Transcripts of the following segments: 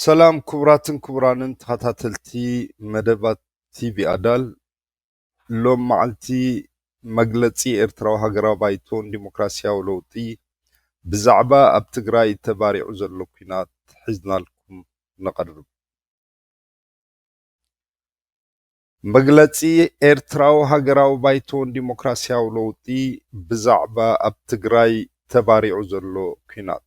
ሰላም ክቡራትን ክቡራንን ተኸታተልቲ መደባት ቲቪ ኣዳል፣ ሎም መዓልቲ መግለጺ ኤርትራዊ ሃገራዊ ባይቶን ዲሞክራሲያዊ ለውጢ ብዛዕባ ኣብ ትግራይ ተባሪዑ ዘሎ ኲናት ሒዝናልኩም ንቐርብ። መግለጺ ኤርትራዊ ሃገራዊ ባይቶን ዲሞክራሲያዊ ለውጢ ብዛዕባ ኣብ ትግራይ ተባሪዑ ዘሎ ኲናት።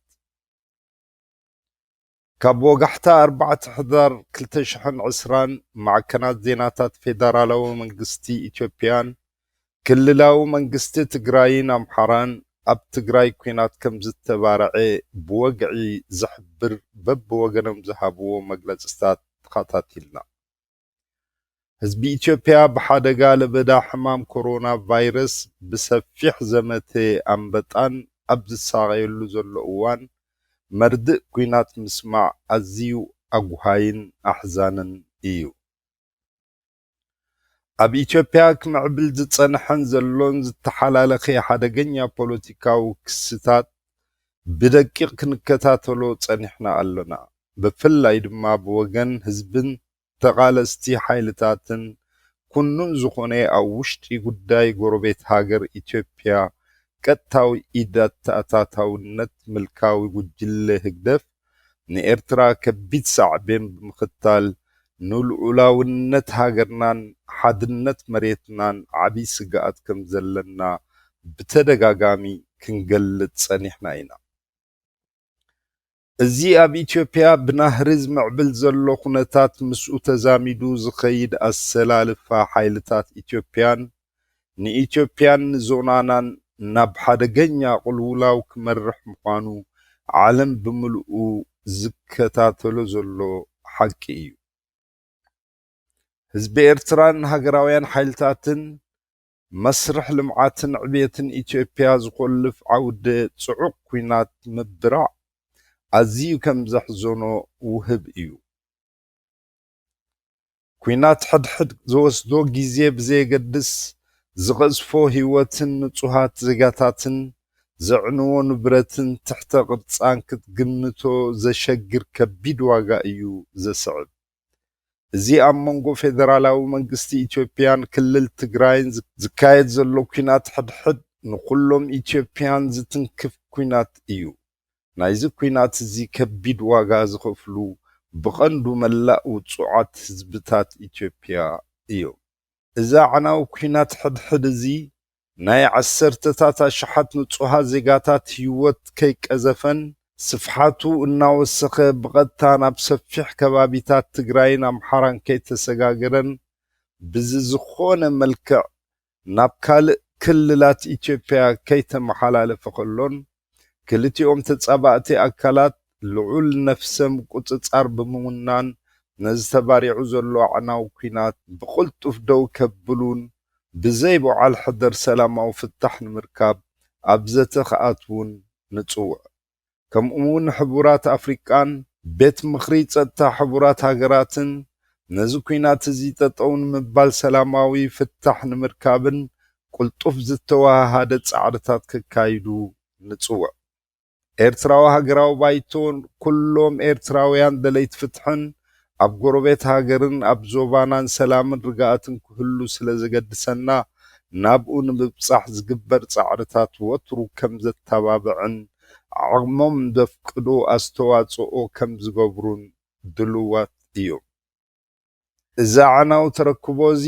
ካብ ወጋሕታ ኣርባዕተ ሕዳር ክልተ ሽሕን ዕስራን፣ ማዕከናት ዜናታት ፌደራላዊ መንግስቲ ኢትዮጵያን ክልላዊ መንግስቲ ትግራይን ኣምሓራን ኣብ ትግራይ ኲናት ከም ዝተባርዐ ብወግዒ ዝሕብር በብወገኖም ዝሃብዎ መግለጽታት ተኸታቲልና። ህዝቢ ኢትዮጵያ ብሓደጋ ለበዳ ሕማም ኮሮና ቫይረስ ብሰፊሕ ዘመተ ኣንበጣን ኣብ ዝሳቐየሉ ዘሎ እዋን፣ መርድእ ኲናት ምስማዕ ኣዝዩ ኣጉሃይን ኣሕዛንን እዩ። ኣብ ኢትዮጵያ ክምዕብል ዝጸንሐን ዘሎን ዝተሓላለኸ ሓደገኛ ፖለቲካዊ ክስታት ብደቂቕ ክንከታተሎ ጸኒሕና ኣሎና። ብፍላይ ድማ ብወገን ህዝብን ተቓለስቲ ሓይልታትን ኩኑን ዝኾነ ኣብ ውሽጢ ጉዳይ ጎረቤት ሃገር ኢትዮጵያ ቀጥታዊ ኢድ ኣተኣታታውነት ምልካዊ ጉጅለ ህግደፍ ንኤርትራ ከቢድ ሳዕቤን ብምኽታል፣ ንልኡላውነት ሃገርናን ሓድነት መሬትናን ዓቢ ስግኣት ከም ዘለና ብተደጋጋሚ ክንገልጽ ጸኒሕና ኢና። እዚ ኣብ ኢትዮጵያ ብናህሪ ዝምዕብል ዘሎ ኩነታት፣ ምስኡ ተዛሚዱ ዝኸይድ ኣሰላልፋ ሓይልታት ኢትዮጵያን ንኢትዮጵያን ንዞናናን ናብ ሓደገኛ ቅልውላው ክመርሕ ምዃኑ ዓለም ብምልኡ ዝከታተሎ ዘሎ ሓቂ እዩ። ህዝቢ ኤርትራን ሃገራውያን ሓይልታትን መስርሕ ልምዓትን ዕብየትን ኢትዮጵያ ዝኾልፍ ዓውደ ጽዑቕ ኲናት ምብራዕ ኣዝዩ ከም ዘሕዘኖ ውህብ እዩ። ኲናት ሕድሕድ ዝወስዶ ግዜ ብዘየገድስ፣ ዝቐዝፎ ህይወትን ንጹሃት ዜጋታትን ዘዕንዎ ንብረትን ትሕተ ቅርጻን ክትግምቶ ዘሸግር ከቢድ ዋጋ እዩ ዘስዕብ። እዚ ኣብ መንጎ ፌደራላዊ መንግስቲ ኢትዮጵያን ክልል ትግራይን ዝ-፣ ዝካየድ ዘሎ ኲናት ሕድሕድ ንኹሎም ኢትዮጵያን ዝትንክፍ ኲናት እዩ። ናይዚ ኲናት እዚ ከቢድ ዋጋ ዝኸፍሉ ብቐንዱ መላእ ውጹዓት ህዝብታት ኢትዮጵያ እዮም። እዚ ኣዕናዊ ኲናት ሕድሕድ እዚ ናይ ዓሰርተታት ኣሽሓት ንጹሃት ዜጋታት ህይወት ከይቀዘፈን ስፍሓቱ እናወሰኸ ብቐጥታ ናብ ሰፊሕ ከባቢታት ትግራይን ኣምሓራን ከይተሰጋገረን ብዝዝኾነ መልክዕ ናብ ካልእ ክልላት ኢትዮጵያ ከይተመሓላለፈ ከሎን፣ ክልቲኦም ተጻባእቲ ኣካላት ልዑል ነፍሰ ምቁጽጻር ብምውናን፣ ነዚ ተባሪዑ ዘሎ ኣዕናዊ ኲናት ብቕልጡፍ ደው ከብሉን ብዘይ በዓል ሕደር ሰላማዊ ፍታሕ ንምርካብ ኣብ ዘተ ክኣትዉን ንጽውዕ። ከምኡውን ሕቡራት ኣፍሪቃን ቤት ምኽሪ ጸጥታ ሕቡራት ሃገራትን ነዚ ኲናት እዚ ጠጠው ንምባል ሰላማዊ ፍታሕ ንምርካብን ቅልጡፍ ዝተወሃሃደ ጻዕርታት ከካይዱ ንጽውዕ። ኤርትራዊ ሃገራዊ ባይቶን ኩሎም ኤርትራውያን ደለይቲ ፍትሕን ኣብ ጎረቤት ሃገርን ኣብ ዞባናን ሰላምን ርግኣትን ክህሉ ስለ ዘገድሰና፣ ናብኡ ንምብጻሕ ዝግበር ጻዕርታት ወትሩ ከም ዘተባብዕን ዓቕሞም ዘፍቅዶ ኣስተዋጽኦ ከም ዝገብሩን ድሉዋት እዮም። እዚ ኣዕናዊ ተረክቦ እዚ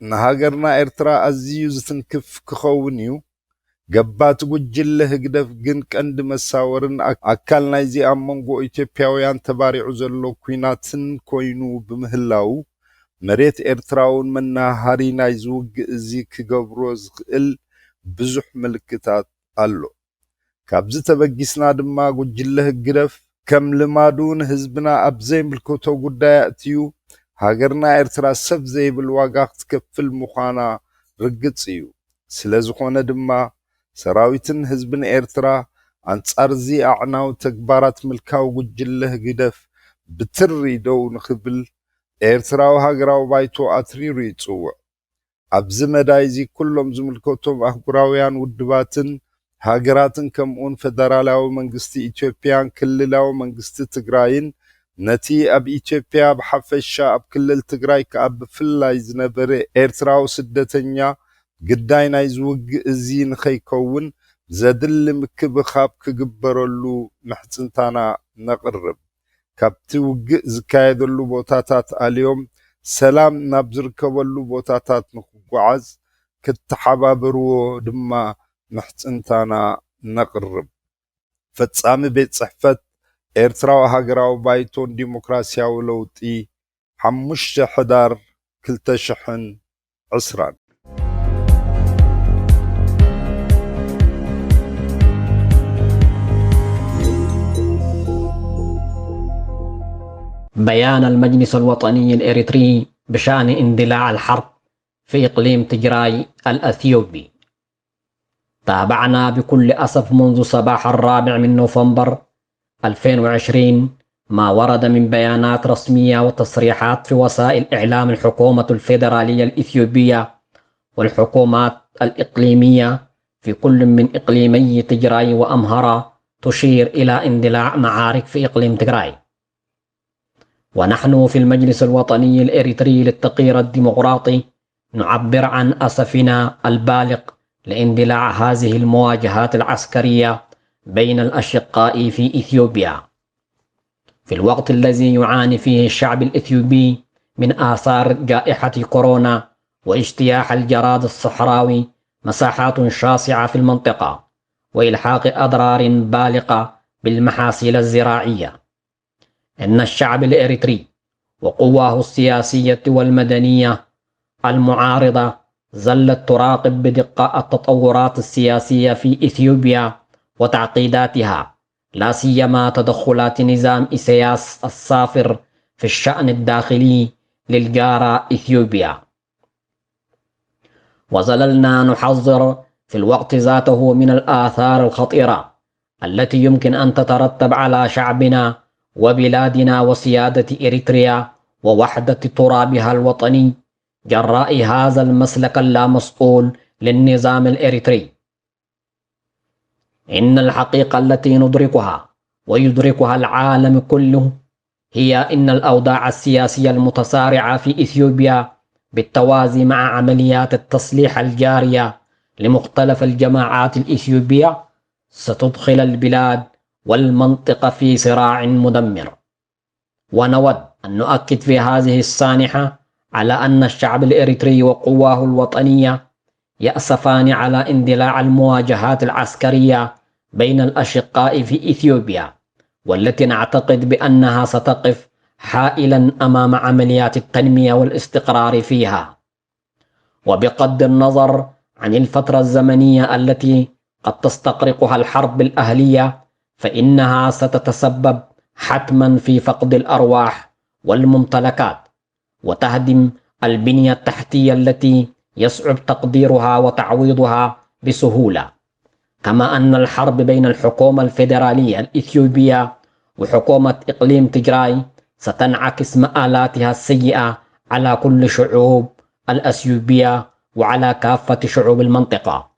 ንሃገርና ኤርትራ ኣዝዩ ዝትንክፍ ክኸውን እዩ። ገባቲ ጉጅለ ህግደፍ ግን ቀንዲ መሳወርን ኣክ-፣ ኣካል ናይዚ ኣብ መንጎ ኢትዮጵያውያን ተባሪዑ ዘሎ ኲናትን ኮይኑ ብምህላዉ፣ መሬት ኤርትራ እውን መናሃሪ ናይዚ ውግእ እዚ ክገብሮ ዝኽእል ብዙሕ ምልክታት ኣሎ። ካብዚ ተበጊስና ድማ ጉጅለ ህግደፍ ከም ልማዱ ንህዝብና ኣብ ዘይምልከቶ ጉዳይ ኣእትዩ፣ ሃገርና ኤርትራ ሰብ ዘይብል ዋጋ ክትከፍል ምዃና ርግጽ እዩ። ስለ ዝኾነ ድማ ሰራዊትን ህዝብን ኤርትራ ኣንጻር እዚ ኣዕናዊ ተግባራት ምልካዊ ጉጅለ ህግደፍ ብትሪ ደው ንኽብል ኤርትራዊ ሃገራዊ ባይቶ ኣትሪሩ ይጽውዕ። ኣብዚ መዳይ እዚ ኩሎም ዝምልከቶም ኣህጉራውያን ውድባትን ሃገራትን ከምኡውን ፈደራላዊ መንግስቲ ኢትዮጵያን ክልላዊ መንግስቲ ትግራይን ነቲ ኣብ ኢትዮጵያ ብሓፈሻ ኣብ ክልል ትግራይ ከኣ ብፍላይ ዝነበረ ኤርትራዊ ስደተኛ ግዳይ ናይዚ ውግእ እዚ ንኸይከውን ዘድሊ ምክብኻብ ክግበረሉ ምሕጽንታና ነቕርብ። ካብቲ ውግእ ዝካየደሉ ቦታታት ኣልዮም ሰላም ናብ ዝርከበሉ ቦታታት ንኽጓዓዝ ክትተሓባበርዎ ድማ ምሕጽንታና ነቕርብ። ፈጻሚ ቤት ጽሕፈት ኤርትራዊ ሃገራዊ ባይቶን ዲሞክራስያዊ ለውጢ፣ ሓሙሽተ ሕዳር ክልተ ሽሕን ዕስራን። بيان المجلس الوطني الإريتري بشأن اندلاع الحرب في إقليم تجراي الأثيوبي. تابعنا بكل أسف منذ صباح الرابع من نوفمبر ألفين وعشرين ما ورد من بيانات رسمية وتصريحات في وسائل إعلام الحكومة الفيدرالية الإثيوبية والحكومات الإقليمية في كل من إقليمي تجراي وأمهرة تشير إلى اندلاع معارك في إقليم تجراي. ونحن في المجلس الوطني الإريتري للتغيير الديمقراطي نعبر عن أسفنا البالغ لاندلاع هذه المواجهات العسكرية بين الأشقاء في إثيوبيا، في الوقت الذي يعاني فيه الشعب الإثيوبي من آثار جائحة كورونا واجتياح الجراد الصحراوي مساحات شاسعة في المنطقة وإلحاق أضرار بالغة بالمحاصيل الزراعية. إن الشعب الإريتري وقواه السياسية والمدنية المعارضة ظلت تراقب بدقة التطورات السياسية في إثيوبيا وتعقيداتها، لا سيما تدخلات نظام إيسياس الصافر في الشأن الداخلي للجارة إثيوبيا. وظللنا نحذر في الوقت ذاته من الآثار الخطيرة التي يمكن أن تترتب على شعبنا وبلادنا وسيادة إريتريا ووحدة ترابها الوطني جراء هذا المسلك اللامسؤول للنظام الإريتري. إن الحقيقة التي ندركها ويدركها العالم كله هي إن الأوضاع السياسية المتسارعة في إثيوبيا بالتوازي مع عمليات التصليح الجارية لمختلف الجماعات الإثيوبية ستدخل البلاد والمنطقة في صراع مدمر. ونود أن نؤكد في هذه السانحة على أن الشعب الإريتري وقواه الوطنية يأسفان على اندلاع المواجهات العسكرية بين الأشقاء في إثيوبيا، والتي نعتقد بأنها ستقف حائلا أمام عمليات التنمية والاستقرار فيها. وبغض النظر عن الفترة الزمنية التي قد تستغرقها الحرب الأهلية، فإنها ستتسبب حتما في فقد الأرواح والممتلكات، وتهدم البنية التحتية التي يصعب تقديرها وتعويضها بسهولة. كما أن الحرب بين الحكومة الفيدرالية الإثيوبية وحكومة إقليم تجراي ستنعكس مآلاتها السيئة على كل شعوب الأثيوبية وعلى كافة شعوب المنطقة.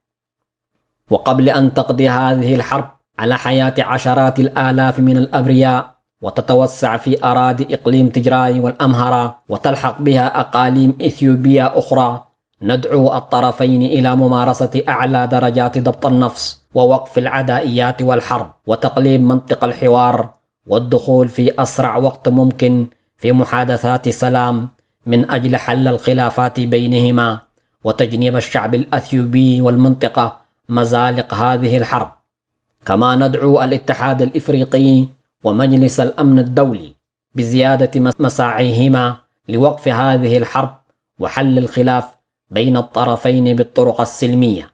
وقبل أن تقضي هذه الحرب على حياة عشرات الآلاف من الأبرياء وتتوسع في أراضي إقليم تجراي والأمهرة وتلحق بها أقاليم إثيوبية أخرى، ندعو الطرفين إلى ممارسة أعلى درجات ضبط النفس ووقف العدائيات والحرب وتقليب منطق الحوار والدخول في أسرع وقت ممكن في محادثات سلام من أجل حل الخلافات بينهما وتجنيب الشعب الأثيوبي والمنطقة مزالق هذه الحرب. كما ندعو الاتحاد الإفريقي ومجلس الأمن الدولي بزيادة مس-، مساعيهما لوقف هذه الحرب وحل الخلاف بين الطرفين بالطرق السلمية.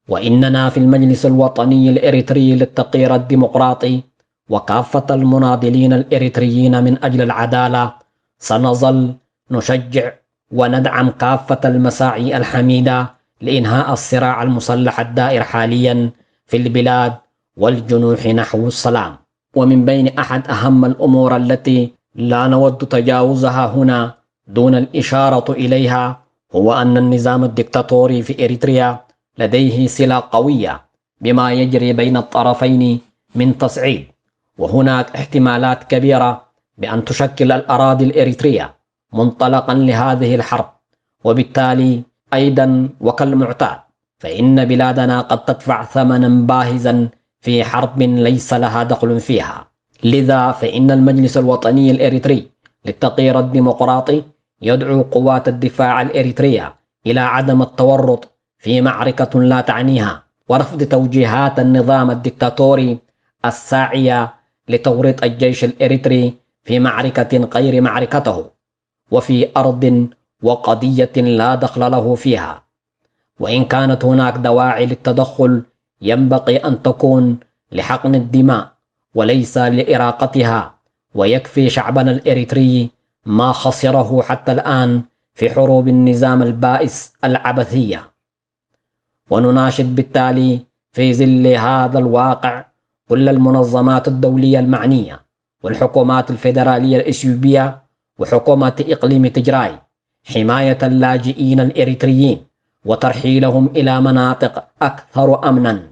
وإننا في المجلس الوطني الإريتري للتغيير الديمقراطي وكافة المناضلين الإريتريين من أجل العدالة سنظل نشجع وندعم كافة المساعي الحميدة لإنهاء الصراع المسلح الدائر حاليا في البلاد والجنوح نحو السلام. ومن بين أحد أهم الأمور التي لا نود تجاوزها هنا دون الإشارة إليها هو أن النظام الدكتاتوري في إريتريا لديه صلة قوية بما يجري بين الطرفين من تصعيد، وهناك احتمالات كبيرة بأن تشكل الأراضي الإريترية منطلقا لهذه الحرب، وبالتالي أيضا وكالمعتاد فإن بلادنا قد تدفع ثمنا باهظا في حرب ليس لها دخل فيها. لذا فإن المجلس الوطني الإريتري للتغيير الديمقراطي يدعو قوات الدفاع الإريترية إلى عدم التورط في معركة لا تعنيها، ورفض توجيهات النظام الدكتاتوري الساعية لتوريط الجيش الإريتري في معركة غير معركته، وفي أرض وقضية لا دخل له فيها. وإن كانت هناك دواعي للتدخل، ينبغي أن تكون لحقن الدماء وليس لإراقتها، ويكفي شعبنا الإريتري ما خسره حتى الآن في حروب النظام البائس العبثية. ونناشد بالتالي في ظل هذا الواقع كل المنظمات الدولية المعنية والحكومات الفيدرالية الإثيوبية وحكومة إقليم تجراي حماية اللاجئين الإريتريين وترحيلهم إلى مناطق أكثر أمنا،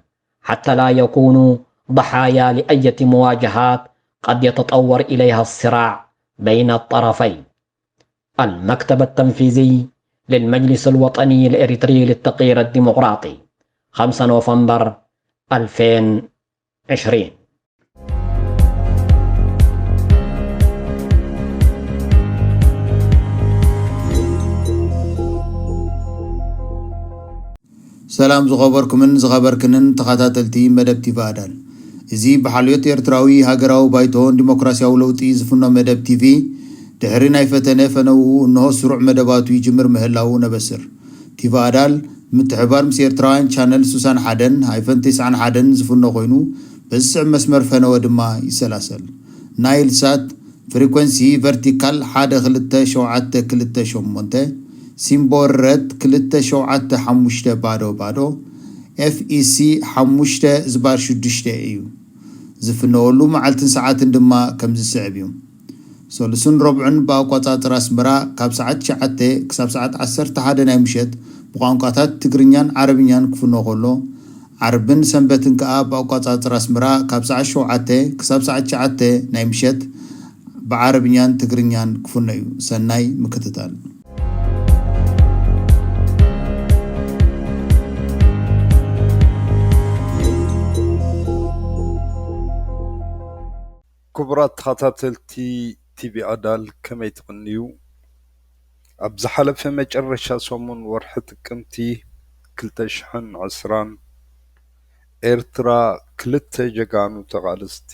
حتى لا يكونوا ضحايا لأية مواجهات قد يتطور إليها الصراع بين الطرفين. المكتب التنفيذي للمجلس الوطني الإريتري للتغيير الديمقراطي، خمسة نوفمبر ألفين وعشرين. ሰላም ዝኸበርኩምን ዝኸበርክንን ተኸታተልቲ መደብ ቲቪ ኣዳል፣ እዚ ብሓልዮት ኤርትራዊ ሃገራዊ ባይቶን ዲሞክራሲያዊ ለውጢ ዝፍኖ መደብ ቲቪ፣ ድሕሪ ናይ ፈተነ ፈነውኡ እንሆ ስሩዕ መደባቱ ይጅምር ምህላዉ ነበስር። ቲቪ ኣዳል ብምትሕብባር ምስ ኤርትራውያን ቻነል ስሳን ሓደን ሃይፈን ተስዓን ሓደን ዝፍኖ ኮይኑ፣ በዚ ስዕብ መስመር ፈነወ ድማ ይሰላሰል። ናይል ሳት ፍሪኮንሲ ቨርቲካል ሓደ ክልተ ሸውዓተ ክልተ ሸሞንተ፣ ሲምቦል ረት ክልተ ሸውዓተ ሓሙሽተ ባዶ ባዶ፣ ኤፍ ኢ ሲ ሓሙሽተ ዝባር ሽዱሽተ እዩ። ዝፍነወሉ መዓልትን ሰዓትን ድማ ከምዚ ዝስዕብ እዩ። ሰሉስን ረቡዕን ብኣቋጻጽራ ኣስመራ ካብ ሰዓት ትሽዓተ ክሳብ ሰዓት ዓሰርተ ሓደ ናይ ምሸት ብቋንቋታት ትግርኛን ዓረብኛን ክፍኖ ከሎ፣ ዓርብን ሰንበትን ከኣ ብኣቋጻጽራ ኣስመራ ካብ ሰዓት ሸውዓተ ክሳብ ሰዓት ትሽዓተ ናይ ምሸት ብዓረብኛን ትግርኛን ክፍኖ እዩ። ሰናይ ምክትታል። ክቡራት ተኸታተልቲ ቲቪ ኣዳል፣ ከመይ ትቕንዩ? ኣብ ዝሓለፈ መጨረሻ ሰሙን ወርሒ ጥቅምቲ ክልተ ሽሕን ዕስራን፣ ኤርትራ ክልተ ጀጋኑ ተቓለስቲ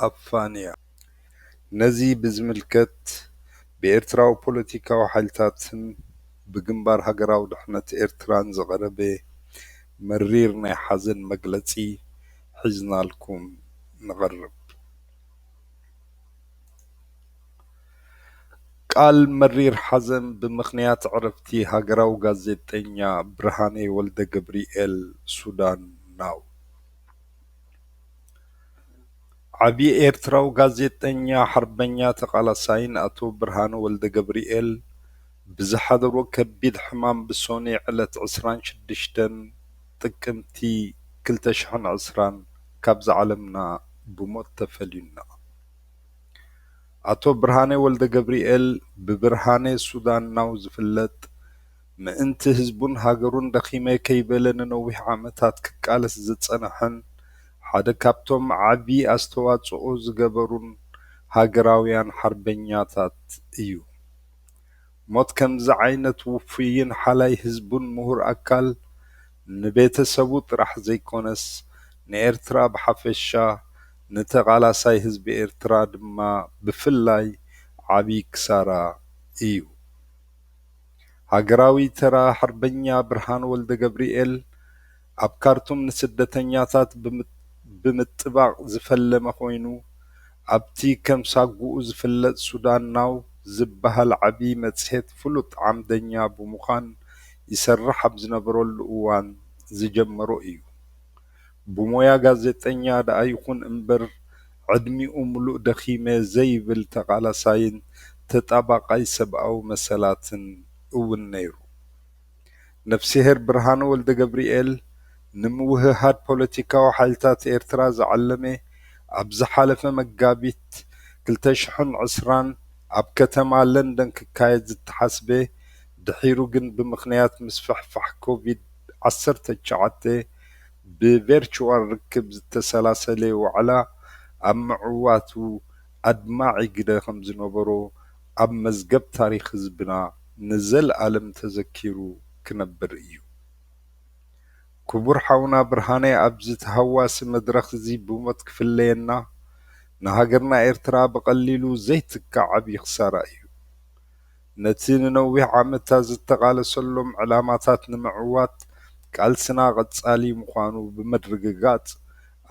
ኣፋንያ። ነዚ ብዝምልከት ብኤርትራዊ ፖለቲካዊ ሓይልታትን ብግንባር ሃገራዊ ድሕነት ኤርትራን ዝቐረበ መሪር ናይ ሓዘን መግለጺ ሒዝናልኩም ንቐርብ። ቃል መሪር ሓዘን ብምኽንያት ዕረፍቲ ሃገራዊ ጋዜጠኛ ብርሃነ ወልደገብሪኤል ሱዳን ናው። ዓቢ ኤርትራዊ ጋዜጠኛ፣ ሓርበኛ፣ ተቓላሳይን ኣቶ ብርሃነ ወልደገብሪኤል ብዝሓደሮ ከቢድ ሕማም ብሶኒ ዕለት ዕስራን ሽዱሽተን ጥቅምቲ ክልተ ሽሕን ዕስራን ካብዛ ዓለምና ብሞት ተፈልዩና። ኣቶ ብርሃነ ወልደገብሪኤል ብብርሃነ ሱዳን ናው ዝፍለጥ፣ ምእንቲ ህዝቡን ሃገሩን ደኺመ ከይበለ ንነዊሕ ዓመታት ክቃለስ ዝጸንሐን ሓደ ካብቶም ዓቢ ኣስተዋጽኦ ዝገበሩን ሃገራውያን ሓርበኛታት እዩ። ሞት ከምዚ ዓይነት ውፉይን ሓላይ ህዝቡን ምሁር ኣካል ንቤተሰቡ ጥራሕ ዘይኮነስ ንኤርትራ ብሓፈሻ ንተቓላሳይ ህዝቢ ኤርትራ ድማ ብፍላይ ዓቢ ክሳራ እዩ። ሃገራዊ ተራ ሓርበኛ ብርሃነ ወልደገብሪኤል ኣብ ካርቱም ንስደተኛታት ብምጥባቕ ዝፈለመ ኮይኑ፣ ኣብቲ ከም ሳጉኡ ዝፍለጥ ሱዳን ናው ዝበሃል ዓቢ መጽሔት ፍሉጥ ዓምደኛ ብምዃን ይሰርሕ ኣብ ዝነበረሉ እዋን ዝጀመሮ እዩ። ብሞያ ጋዜጠኛ ደኣ ይኹን እምበር፣ ዕድሚኡ ምሉእ ደኺመ ዘይብል ተቓላሳይን ተጣባቓይ ሰብኣዊ መሰላትን እውን ነይሩ። ነፍስሄር ብርሃነ ወልደገብሪኤል ንምውህሃድ ፖለቲካዊ ሓይልታት ኤርትራ ዝዓለመ፣ ኣብ ዝሓለፈ መጋቢት ክልተ ሽሕን ዕስራን ኣብ ከተማ ለንደን ክካየድ ዝተሓስበ፣ ድሒሩ ግን ብምኽንያት ምስፍሕፋሕ ኮቪድ ዓሰርተ ትሽዓተ ብቨርቹዋል ርክብ ዝተሰላሰለ ዋዕላ ኣብ ምዕዋቱ ኣድማዒ ግደ ከም ዝነበሮ ኣብ መዝገብ ታሪኽ ህዝብና ንዘልኣለም ተዘኪሩ ክነብር እዩ። ክቡር ሓውና ብርሃነ ኣብዚ ተሃዋሲ መድረኽ እዚ ብሞት ክፍለየና ንሃገርና ኤርትራ ብቐሊሉ ዘይትካእ ዓብዪ ክሳራ እዩ። ነቲ ንነዊሕ ዓመታት ዝተቓለሰሎም ዕላማታት ንምዕዋት ቃልስና ቀጻሊ ምዃኑ ብምርግጋጽ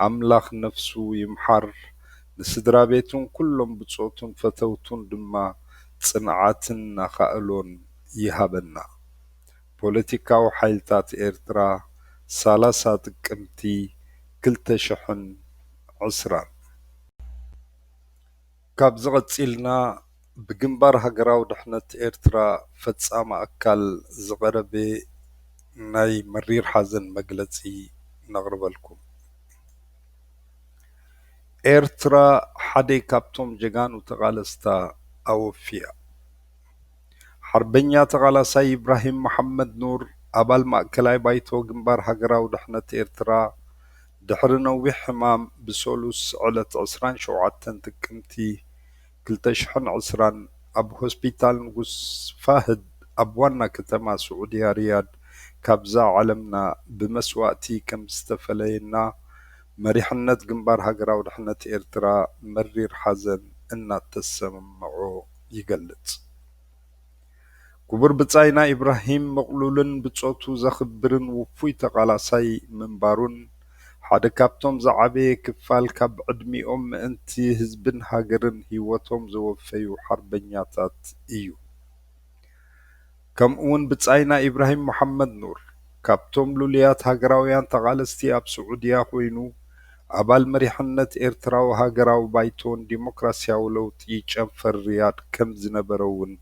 ኣምላኽ ነፍሱ ይምሓር፣ ንስድራ ቤቱን ኩሎም ብጾቱን ፈተውቱን ድማ ጽንዓትን ኣኻእሎን ይሃበና። ፖለቲካዊ ሓይልታት ኤርትራ፣ ሰላሳ ጥቅምቲ ክልተ ሽሕን ዕስራን። ካብዚ ቀጺልና ብግንባር ሃገራዊ ድሕነት ኤርትራ ፈጻሚ ኣካል ዝቐረበ ናይ መሪር ሓዘን መግለጺ ነቕርበልኩም። ኤርትራ ሓደ ካብቶም ጀጋኑ ተቓለስታ ኣወፊያ። ሓርበኛ ተቓላሳይ ኢብራሂም መሓመድ ኑር፣ ኣባል ማእከላይ ባይቶ ግንባር ሃገራዊ ድሕነት ኤርትራ፣ ድሕሪ ነዊሕ ሕማም ብሰሉስ ዕለት ዕስራን ሸውዓተን ጥቅምቲ ክልተ ሽሕን ዕስራን ኣብ ሆስፒታል ንጉስ ፋህድ ኣብ ዋና ከተማ ስዑድያ ሪያድ ካብዛ ዓለምና ብመስዋእቲ ከም ዝተፈለየና መሪሕነት ግንባር ሃገራዊ ድሕነት ኤርትራ መሪር ሓዘን እናተሰምዖ ይገልጽ። ክቡር ብጻይና ኢብራሂም መቕሉልን ብጾቱ ዘኽብርን ውፉይ ተቓላሳይ ምንባሩን፣ ሓደ ካብቶም ዝዓበየ ክፋል ካብ ዕድሚኦም ምእንቲ ህዝብን ሃገርን ህይወቶም ዘወፈዩ ሓርበኛታት እዩ። ከምኡውን ብጻይና ኢብራሂም መሓመድ ኑር፣ ካብቶም ሉልያት ሃገራውያን ተቓለስቲ ኣብ ስዑድያ ኮይኑ፣ ኣባል መሪሕነት ኤርትራዊ ሃገራዊ ባይቶን ዲሞክራስያዊ ለውጢ ጨንፈር ሪያድ ከም ዝነበረ እውን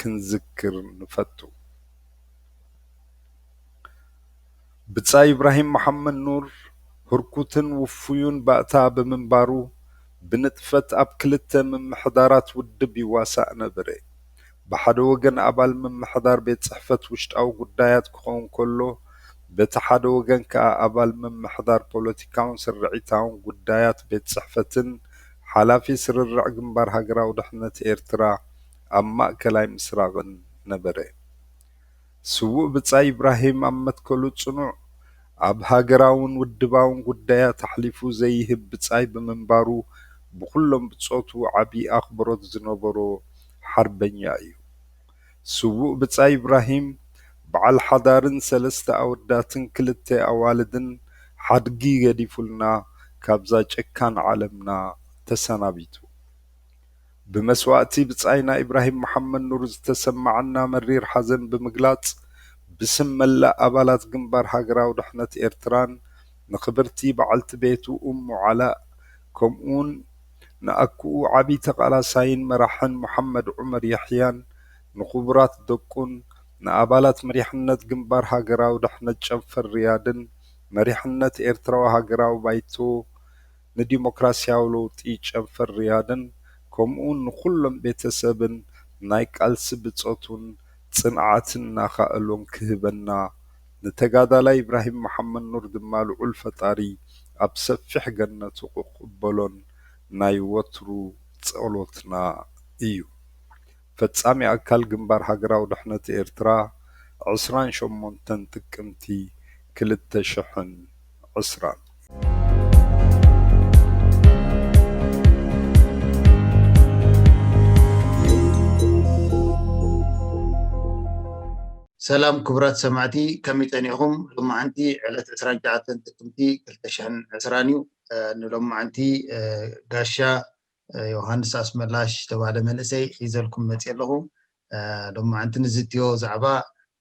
ክንዝክር ንፈቱ። ብጻይ ኢብራሂም መሓመድ ኑር ህርኩትን ውፉዩን ባእታ ብምንባሩ፣ ብንጥፈት ኣብ ክልተ ምምሕዳራት ውድብ ይዋሳእ ነበረ። ብሓደ ወገን ኣባል ምምሕዳር ቤት ጽሕፈት ውሽጣዊ ጉዳያት ክኸውን ከሎ፣ በቲ ሓደ ወገን ከኣ ኣባል ምምሕዳር ፖለቲካውን ስርዒታውን ጉዳያት ቤት ጽሕፈትን ሓላፊ ስርርዕ ግንባር ሃገራዊ ድሕነት ኤርትራ ኣብ ማእከላይ ምስራቕን ነበረ። ስዉእ ብጻይ ኢብራሂም ኣብ መትከሉ ጽኑዕ፣ ኣብ ሃገራውን ውድባውን ጉዳያት ኣሕሊፉ ዘይህብ ብጻይ ብምንባሩ፣ ብኹሎም ብጾቱ ዓቢ ኣኽብሮት ዝነበሮ ሓርበኛ እዩ። ስዉእ ብጻይ ኢብራሂም፣ በዓል ሓዳርን ሰለስተ ኣወዳትን ክልተ ኣዋልድን ሓድጊ ገዲፉልና ካብዛ ጨካን ዓለምና ተሰናቢቱ። ብመስዋእቲ ብጻይና ኢብራሂም መሓመድ ኑር ዝተሰማዓና መሪር ሓዘን ብምግላጽ፣ ብስም መላእ ኣባላት ግንባር ሃገራዊ ድሕነት ኤርትራን ንኽብርቲ በዓልቲ ቤቱ እሙ ዓላእ፣ ከምኡውን ንኣኩኡ ዓቢ ተቓላሳይን መራሕን መሓመድ ዑመር የሕያን፣ ንኽቡራት ደቁን፣ ንኣባላት መሪሕነት ግንባር ሃገራዊ ድሕነት ጨንፈር ሪያድን፣ መሪሕነት ኤርትራዊ ሃገራዊ ባይቶ ንዲሞክራስያዊ ለውጢ ጨንፈር ሪያድን፣ ከምኡውን ንኹሎም ቤተሰብን ናይ ቃልሲ ብጾቱን ጽንዓትን ኣኻእሎን ክህበና፣ ንተጋዳላይ ኢብራሂም መሓመድ ኑር ድማ ልዑል ፈጣሪ ኣብ ሰፊሕ ገነቱ ክቕበሎን ናይ ወትሩ ጸሎትና እዩ። ፈጻሚ ኣካል ግንባር ሃገራዊ ድሕነት ኤርትራ፣ ዕስራን ሸሞንተን ጥቅምቲ ክልተ ሽሕን ዕስራን። ሰላም ክቡራት ሰማዕቲ፣ ከመይ ጸኒሕኩም? ሎማዓንቲ ዕለት ዕስራን ትሽዓተን ጥቅምቲ ክልተ ሽሕን ዕስራን እዩ። እ፣ ንሎማዓንቲ፣ እ፣ ጋሻ፣ እ፣ ዮሃንስ ኣስመላሽ ዝተባህለ መንእሰይ ሒዘልኩም መጽየ ኣለኹ። እ፣ ሎማዓንቲ ንዝትዮ ዛዕባ፣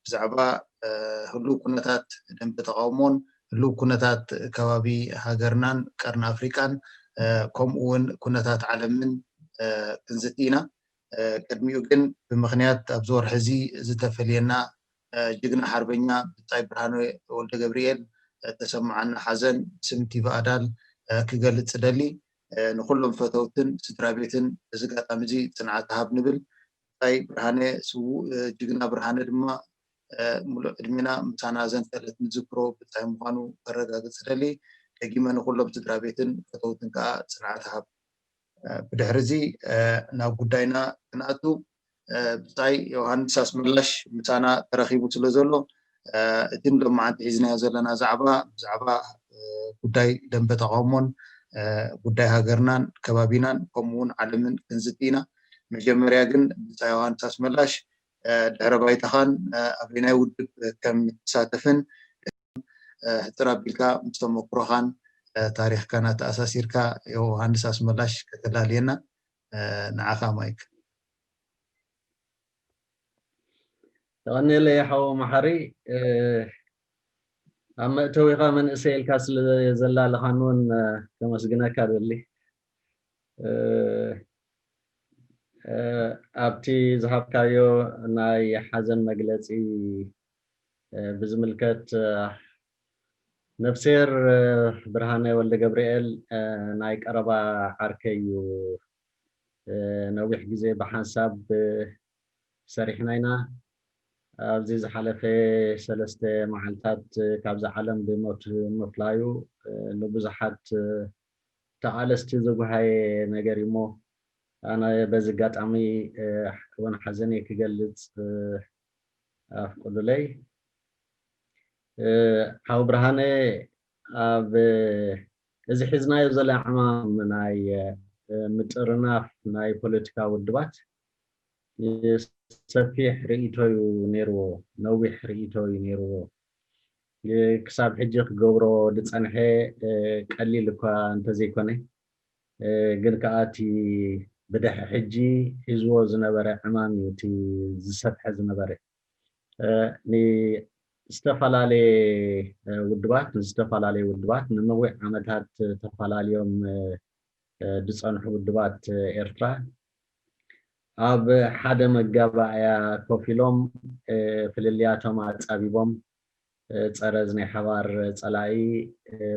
ብዛዕባ፣ እ፣ ህሉው ኩነታት ደንበ ተቓውሞን ህሉው ኩነታት ከባቢ ሃገርናን ቀርኒ ኣፍሪቃን፣ እ፣ ከምኡ እውን ኩነታት ዓለምን፣ እ፣ ክንዝቲ ኢና። እ፣ ቅድሚኡ ግን ብምኽንያት ኣብዚ ወርሒ እዚ ዝተፈልየና፣ እ፣ ጅግና ሓርበኛ ብጻይ ብርሃነ ወልደገብርኤል፣ እ፣ እተሰምዓና ሓዘን ብስም ቲቪ ኣዳል፣ እ፣ ክገልጽ እደሊ። ንኩሎም ፈተውትን ስድራ ቤትን በዚ ኣጋጣሚ እዚ ጽንዓት ሃብ ንብል። ብጻይ ብርሃነ፣ ስዉእ ጅግና ብርሃነ ድማ፣ ምሉእ ዕድሜና ምሳና ዘንተለት ንዝክሮ ብጻይ ምዃኑ ከረጋግጽ ደሊ። ደጊመ ንኩሎም ስድራ ቤትን ፈተውትን ከኣ ጽንዓት ሃብ። ብድሕሪ እዚ ናብ ጉዳይና ክንኣቱ፣ ብጻይ ዮሃንስ ኣስመላሽ ምሳና ተረኺቡ ስለ ዘሎ፣ እቲ ንሎማዓንቲ ሒዝናዮ ዘለና ዛዕባ ብዛዕባ ጉዳይ ደንበ ተቃውሞን ጉዳይ ሃገርናን ከባቢናን ከምኡ እውን ዓለምን ክንዝቲ ኢና። መጀመርያ ግን ብጻይ ዮሃንስ ኣስመላሽ ድሕረ ባይታኻን ኣበይናይ ውድብ ከም ትሳተፍን ሕጽር ኣቢልካ ምስ ተመክሮኻን ታሪኽካን ኣተኣሳሲርካ ዮሃንስ ኣስመላሽ ከተላልየና። ንዓኻ ማይክ። ተቐኒለ ሓው መሓሪ፣ ኣብ መእተዊኻ መንእሰይ ኢልካ ስለ ዘላለኻን እውን ከመስግነካ ደሊ። ኣብቲ ዝሃብካዮ ናይ ሓዘን መግለጺ ብዝምልከት፣ ነፍስሄር ብርሃነ ወልደገብርኤል ናይ ቀረባ ዓርከይ እዩ። ነዊሕ ግዜ ብሓንሳብ ሰሪሕና ኢና። ኣብዚ ዝሓለፈ ሰለስተ መዓልታት ካብዛ ዓለም ብሞት ምፍላዩ ንብዙሓት ተቓለስቲ ዘጉሃየ ነገር እዩ እሞ፣ ኣነ በዚ ኣጋጣሚ እውን ሓዘነይ ክገልጽ ኣፍቅዱለይ። ሓው ብርሃነ፣ ኣብ እዚ ሒዝናዮ ዘለና ዕማም ናይ ምጥርናፍ ናይ ፖለቲካ ውድባት ሰፊሕ ርእይቶ እዩ ነይርዎ፣ ነዊሕ ርእይቶ እዩ ነይርዎ። ክሳብ ሕጂ ክገብሮ ዝጸንሐ ቀሊል እኳ እንተዘይኮነ፣ ግን ከኣ እቲ ብድሕሪ ሕጂ ሒዝዎ ዝነበረ ዕማም እዩ እቲ ዝሰፍሐ ዝነበረ። ንዝተፈላለየ ውድባት፣ ንዝተፈላለየ ውድባት ንነዊሕ ዓመታት ተፈላለዮም ዝጸንሑ ውድባት ኤርትራ ኣብ ሓደ መጋባእያ ኮፍ ኢሎም፣ ፍልልያቶም ኣጻቢቦም፣ ጸረ እዚ ናይ ሓባር ጸላኢ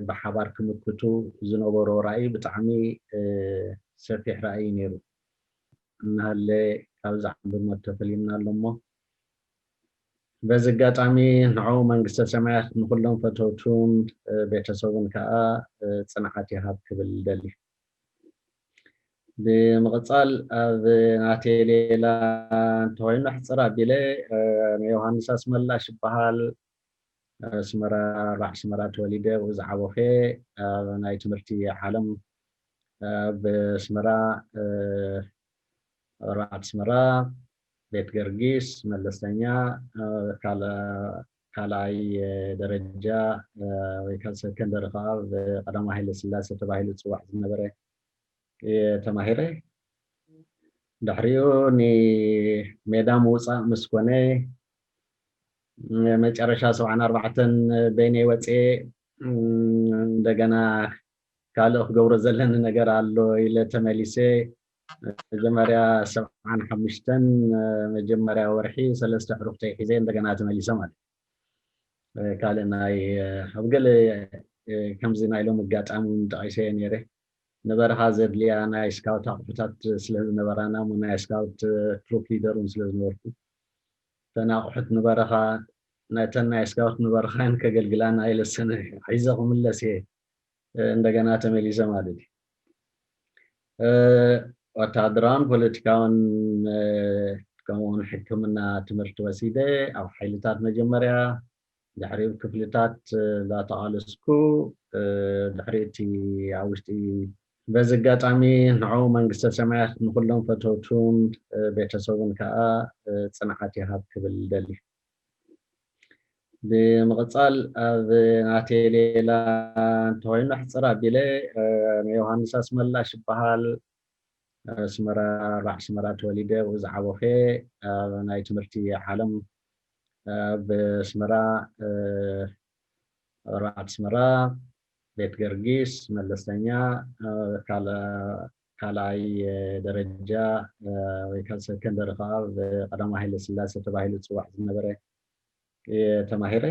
ብሓባር ክምክቱ ዝነበሮ ራእይ ብጣዕሚ ሰፊሕ ራእይ እዩ ነይሩ። እናሃለ ካብዚ ዓንዲ ሞት ተፈሊምና ኣሎ እሞ፣ በዚ ኣጋጣሚ ንዕኡ መንግስተ ሰማያት፣ ንኩሎም ፈተውቱን ቤተሰቡን ከዓ ጽንዓት ይሃብ ክብል ደሊ። ብምቕጻል ኣብ ናተይ ሌላ እንተኾይኑ፣ ሕጽር ኣቢለ፣ ዮሃንስ ኣስመላሽ ይበሃል። ኣስመራ፣ ኣርባዕ ኣስመራ ተወሊደ፣ ኣብኡ ዝዓበኹ። ኣብ ናይ ትምህርቲ ዓለም ኣብ ኣስመራ፣ ኣርባዕ ኣስመራ፣ ቤት ገርጊስ፣ መለስተኛ፣ ካልኣይ ደረጃ ወይ ከዓ ሰከንደሪ ከዓ ኣብ ቀዳማዊ ሃይለ ስላሴ ተባሂሉ ዝፅዋዕ ዝነበረ ተማሂረ። ድሕሪኡ ንሜዳ ምውፃእ ምስ ኮነ፣ መጨረሻ ሰብዓን ኣርባዕተን በይነይ ወፅኤ፣ እንደገና ካልእ ክገብሮ ዘለኒ ነገር ኣሎ ኢለ ተመሊሰ። መጀመርያ ሰብዓን ሓሙሽተን መጀመርያ ወርሒ ሰለስተ ሕሩኽተይ ሒዘ እንደገና ተመሊሰ ማለት እዩ። ካልእ ናይ ኣብ ገለ ከምዚ ናይ ሎም ኣጋጣሚ እውን ጠቒሰ ነይረ። ንበረኻ ዘድልያ ናይ ስካውት ኣቑሑታት ስለ ዝነበራና፣ እሞ ናይ ስካውት ትሩፕ ሊደር እውን ስለ ዝነበርኩ፣ እተን ኣቑሑት ንበረኻ፣ ነተን ናይ ስካውት ንበረኻ እየን ከገልግላና ኢለ ሰነ ሒዘ ክምለስ እየ እንደገና ተመሊሰ ማለት እዩ። ወታደራውን ፖለቲካውን ከምኡውን ሕክምና ትምህርቲ ወሲደ፣ ኣብ ሓይልታት መጀመርያ፣ ድሕሪኡ ክፍልታት እንዳተቓለስኩ፣ ድሕሪ እቲ ኣብ ውሽጢ፣ በዚ ኣጋጣሚ ንዕኡ መንግስተ ሰማያት፣ ንኩሎም ፈተውቱን ቤተሰቡን ከዓ ጽንዓት ይሃብ ክብል ደሊ። ብምቕጻል ኣብ ናተይ ሌላ እንተኾይኑ፣ ሕጽር ኣቢለ፣ ዮሃንስ ኣስመላሽ ይበሃል። ኣስመራ፣ ኣርባዕ ኣስመራ ተወሊደ፣ ኣብኡ ዝዓበኹ። ኣብ ናይ ትምህርቲ ዓለም ኣብ ኣስመራ፣ ኣርባዕ ኣስመራ፣ ቤት ገርጊስ፣ መለስተኛ፣ ካልኣይ ደረጃ ወይ ከዓ ሰከንደሪ ከዓ ኣብ ቀዳማዊ ሃይለ ስላሴ ተባሂሉ ዝፅዋዕ ዝነበረ ተማሂረ።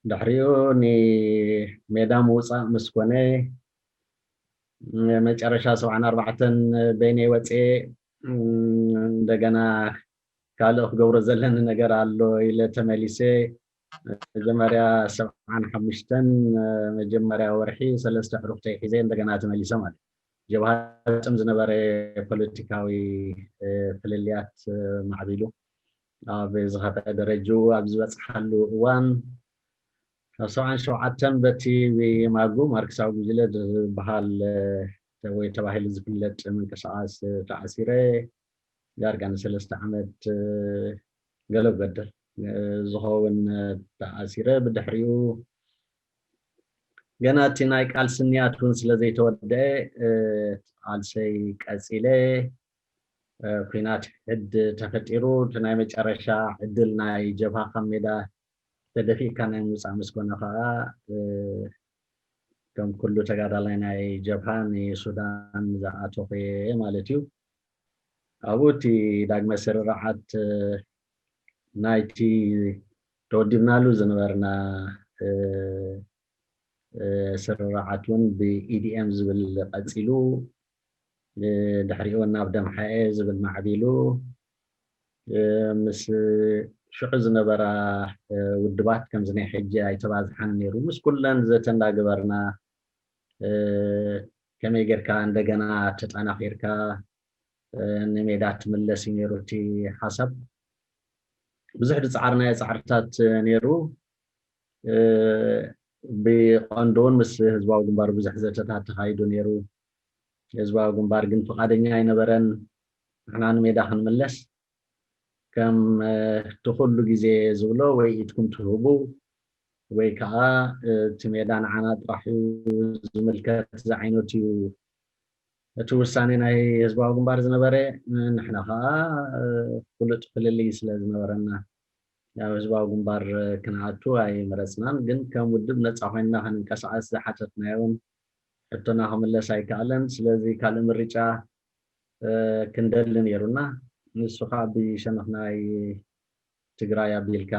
ድሕሪኡ ንሜዳ ምውፃእ ምስ ኮነ፣ መጨረሻ ሰብዓን ኣርባዕተን በይነይ ወፅኤ እንደገና ካልእ ክገብሮ ዘለኒ ነገር ኣሎ ኢለ ተመሊሰ። መጀመርያ ሰብዓን ሓሙሽተን መጀመርያ ወርሒ ሰለስተ ሕሩፍተይ ሒዘ እንደገና ተመሊሰ ማለት ጀብሃ። ዝገጥም ዝነበረ ፖለቲካዊ ፍልልያት ማዕቢሉ ኣብ ዝኸፍአ ደረጅኡ ኣብ ዝበፅሓሉ እዋን፣ ኣብ ሰብዓን ሸውዓተን በቲ ብማጉ ማርክሳዊ ጉጅለ ዝበሃል ወይ ተባሂሉ ዝፍለጥ ምንቅስቃስ ተኣሲረ። ዳርጋ ንሰለስተ ዓመት ገለ በደል ዝኸውን ተኣሲረ። ብድሕሪኡ ገና እቲ ናይ ቃልሲ ንያት እውን ስለ ዘይተወደአ ቃልሰይ ቀፂለ። ኩናት ሕድ ተፈጢሩ። እቲ ናይ መጨረሻ ዕድል ናይ ጀብሃ ካብ ሜዳ ተደፊእካ ናይ ምውፃእ ምስ ኮነ ከዓ ከም ኩሉ ተጋዳላይ ናይ ጀብሃ ንሱዳን ዝኣተኹ እየ ማለት እዩ። ኣብኡ እቲ ዳግመ ስርርዓት ናይቲ ተወዲብናሉ ዝነበርና ስርርዓት እውን ብኢዲኤም ዝብል ቀፂሉ። ድሕሪኡ ናብ ደምሓኤ ዝብል ማዕቢሉ። ምስ ሽዑ ዝነበራ ውድባት ከምዚ ናይ ሕጂ ኣይተባዝሓን ነይሩ። ምስ ኩለን ዘተ እንዳገበርና ከመይ ጌርካ እንደገና ተጠናኺርካ ንሜዳ ትምለስ እዩ ነይሩ እቲ ሓሳብ። ብዙሕ ዝፀዓርናዮ ፃዕርታት ነይሩ። ብቐንዱ እውን ምስ ህዝባዊ ግንባር ብዙሕ ዘተታት ተኻይዱ ነይሩ። ህዝባዊ ግንባር ግን ፍቓደኛ ኣይነበረን ንሕና ንሜዳ ክንምለስ። ከም እቲ ኩሉ ግዜ ዝብሎ ወይ ኢድኩም ትህቡ ወይ ከዓ እቲ ሜዳ ንዓና ጥራሕ እዩ ዝምልከት ዝዓይነቱ እዩ እቲ ውሳኔ ናይ ህዝባዊ ግንባር ዝነበረ። ንሕና ከዓ ፍሉጥ ፍልልይ ስለ ዝነበረና ናብ ህዝባዊ ግንባር ክንኣቱ ኣይመረፅናን። ግን ከም ውድብ ነፃ ኮይንና ክንንቀሳቀስ ዝሓተትናዮን ሕቶና ክምለስ ኣይከኣለን። ስለዚ ካልእ ምርጫ ክንደሊ ነይሩና። ንሱ ከዓ ብሸነኽ ናይ ትግራይ ኣቢልካ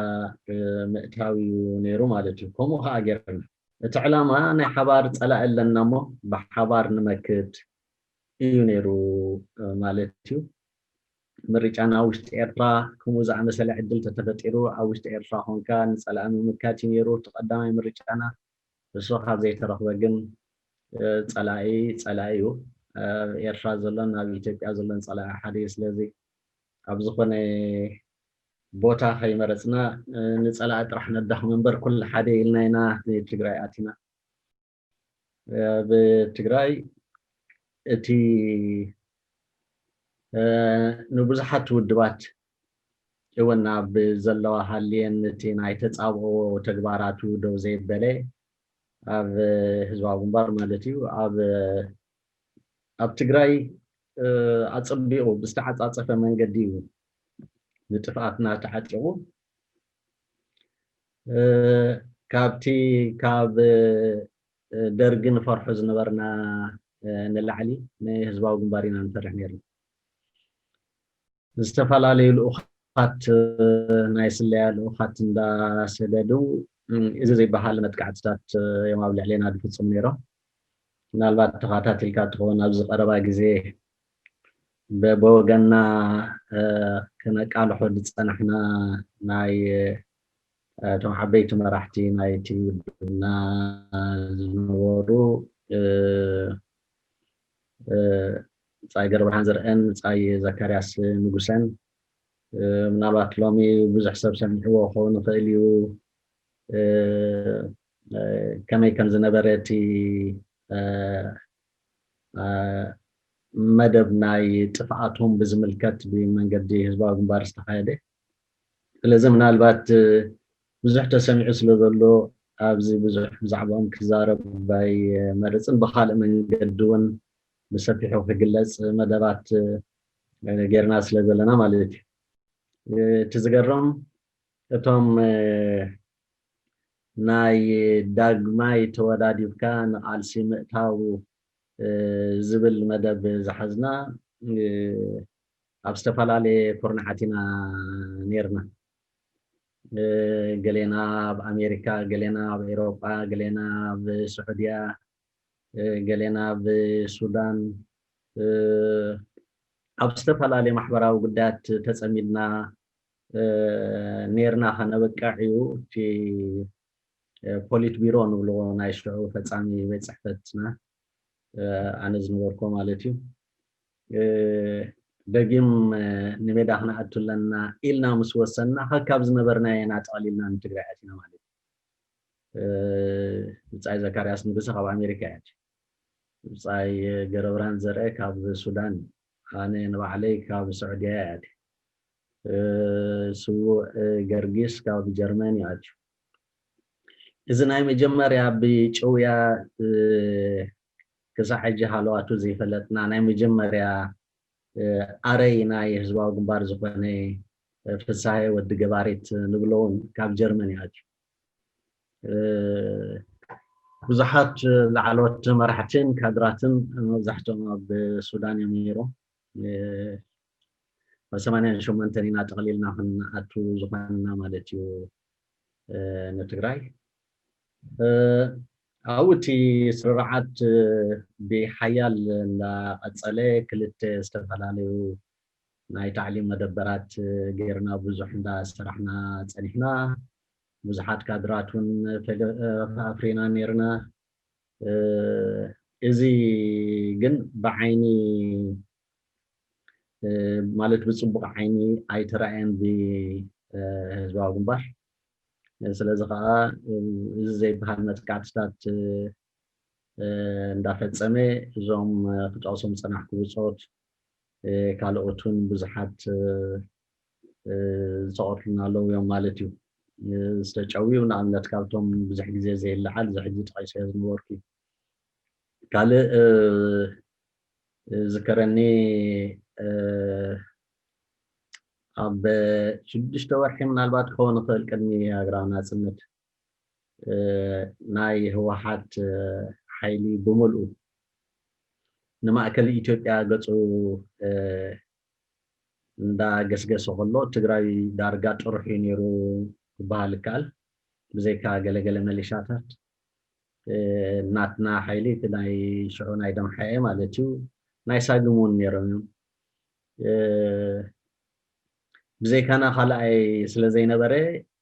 ምእታው እዩ ነይሩ ማለት እዩ። ከምኡ ከዓ ጌርና። እቲ ዕላማ ናይ ሓባር ፀላኢ ኣለና እሞ ብሓባር ንመክት እዩ ነይሩ ማለት እዩ። ምርጫና ኣብ ውሽጢ ኤርትራ ከምኡ ዝኣመሰለ ዕድል ተተፈጢሩ ኣብ ውሽጢ ኤርትራ ኮንካ ንፀላኢ ምምካት እዩ ነይሩ እቲ ቀዳማይ ምርጫና። እሱ ካብ ዘይተረኽበ ግን ፀላኢ ፀላኢ እዩ። ኣብ ኤርትራ ዘሎን ኣብ ኢትዮጵያ ዘሎን ፀላኢ ሓደ እዩ። ስለዚ ኣብ ዝኾነ ቦታ ከይመረፅና ንፀላኢ ጥራሕ ነዳኽም እምበር ኩሉ ሓደ ኢልና ኢና ንትግራይ ኣቲና። ኣብ ትግራይ እቲ ንብዙሓት ውድባት እውን ኣብ ዘለዋ ሃልየን እቲ ናይ ተፃብኦ ተግባራቱ ደው ዘየበለ ኣብ ህዝባዊ ግንባር ማለት እዩ ኣብ ኣብ ትግራይ ኣፀቢቑ ብዝተዓፃፀፈ መንገዲ እዩ ንጥፍኣትና ተዓጢቑ። ካብቲ ካብ ደርጊ ንፈርሖ ዝነበርና ንላዕሊ ንህዝባዊ ግንባር ኢና ንፈርሕ ነርና። ዝተፈላለዩ ልኡኻት ናይ ስለያ ልኡኻት እንዳሰደዱ እዚ ዘይበሃል መጥቃዕትታት እዮም ኣብ ልዕሌና ዝፍፅሙ ነይሮም። ምናልባት ተኸታቲልካ ትኸውን ኣብዚ ቀረባ ግዜ በወገና ክነቃልሖ ዝፀናሕና ናይ እቶም ዓበይቲ መራሕቲ ናይቲ ውድብና ዝነበሩ ብጻይ ገረብርሃን ዘርአን ብጻይ ዘካርያስ ንጉሰን ምናልባት ሎሚ ብዙሕ ሰብ ሰሚዕዎ ክኸውን ይኽእል እዩ። ከመይ ከም ዝነበረ እቲ መደብ ናይ ጥፍኣቶም ብዝምልከት ብመንገዲ ህዝባዊ ግንባር ዝተኻየደ። ስለዚ ምናልባት ብዙሕ ተሰሚዑ ስለ ዘሎ ኣብዚ ብዙሕ ብዛዕባኦም ክዛረብ ኣይመርፅን። ብካልእ መንገዲ እውን ብሰፊሑ ክግለፅ መደባት ጌርና ስለ ዘለና ማለት እዩ። እቲ ዝገርም እቶም ናይ ዳግማይ ተወዳዲብካ ንቃልሲ ምእታው ዝብል መደብ ዝሓዝና ኣብ ዝተፈላለየ ኩርናዓት ኢና ነርና። ገሌና ኣብ ኣሜሪካ፣ ገሌና ኣብ ኤሮጳ፣ ገሌና ኣብ ስዑድያ፣ ገሌና ብሱዳን ኣብ ዝተፈላለዩ ማሕበራዊ ጉዳያት ተፀሚድና ነርና ከነበቅዕ እዩ። እቲ ፖሊት ቢሮ ንብሎ ናይ ሽዑ ፈፃሚ ቤት ፅሕፈትና ኣነ ዝነበርኮ ማለት እዩ። ደጊም ንሜዳ ክነኣቱ ኣለና ኢልና ምስ ወሰንና ከካብ ዝነበርናዮ ኢና ጠቕሊልና ንትግራይ ኣቲና ማለት እዩ። ብጻይ ዘካርያስ ንጉሰ ካብ ኣሜሪካ እያ። ብጻይ ገረብራን ዘርአ ካብ ሱዳን፣ ኣነ ንባዕለይ ካብ ስዑድያ እያ። ስዉእ ገርጊስ ካብ ጀርመን እዩ ኣትዩ። እዚ ናይ መጀመርያ ብጭውያ ክሳዕ ሕጂ ሃለዋቱ ዘይፈለጥና ናይ መጀመርያ ኣረይ ናይ ህዝባዊ ግንባር ዝኾነ ፍሳሄ ወዲ ገባሪት ንብሎ እውን ካብ ጀርመን እዩ ኣትዩ። ብዙሓት ላዕለዎት መራሕትን ካድራትን መብዛሕትኦም ኣብ ሱዳን እዮም ነይሮም። ኣብ ሰማንያን ሸሞንተን ኢና ጠቕሊልና ክንኣቱ ዝኾንና ማለት እዩ ንትግራይ። ኣብኡ እቲ ስርዓት ብሓያል እንዳቐፀለ ክልተ ዝተፈላለዩ ናይ ታዕሊም መደበራት ገይርና ብዙሕ እንዳሰራሕና ፀኒሕና። ብዙሓት ካድራት እውን ኣፍሪና ነይርና። እዚ ግን ብዓይኒ ማለት ብፅቡቕ ዓይኒ ኣይተራእየን ብህዝባዊ ግንባር። ስለዚ ከዓ እዚ ዘይበሃል መጥቃዕትታት እንዳፈፀመ እዞም ክጠቕሶም ዝፀናሕኩ ብፆት ካልኦት እውን ብዙሓት ዝተቐትሉና ኣለዉ እዮም ማለት እዩ። ዝተጨውዩ ንኣብነት ካብቶም ብዙሕ ግዜ ዘይለዓል እዚ ሕጂ ጠቒሰዮ ዝነበርኩ እዩ። ካልእ ዝከረኒ ኣብ ሽዱሽተ ወርሒ ምናልባት ክኸውን ይኽእል ቅድሚ ሃገራዊ ናፅነት ናይ ህወሓት ሓይሊ ብምልኡ ንማእከል ኢትዮጵያ ገፁ እንዳገስገሰ ከሎ ትግራይ ዳርጋ ጥሩሕ እዩ ነይሩ ክበሃል ይከኣል። ብዘይካ ገለገለ መሊሻታት ናትና ሓይሊ እቲ ናይ ሽዑ ናይ ደምሓኤ ማለት እዩ ናይ ሳግም እውን ነይሮም እዮም። ብዘይካና ካልኣይ ስለ ዘይነበረ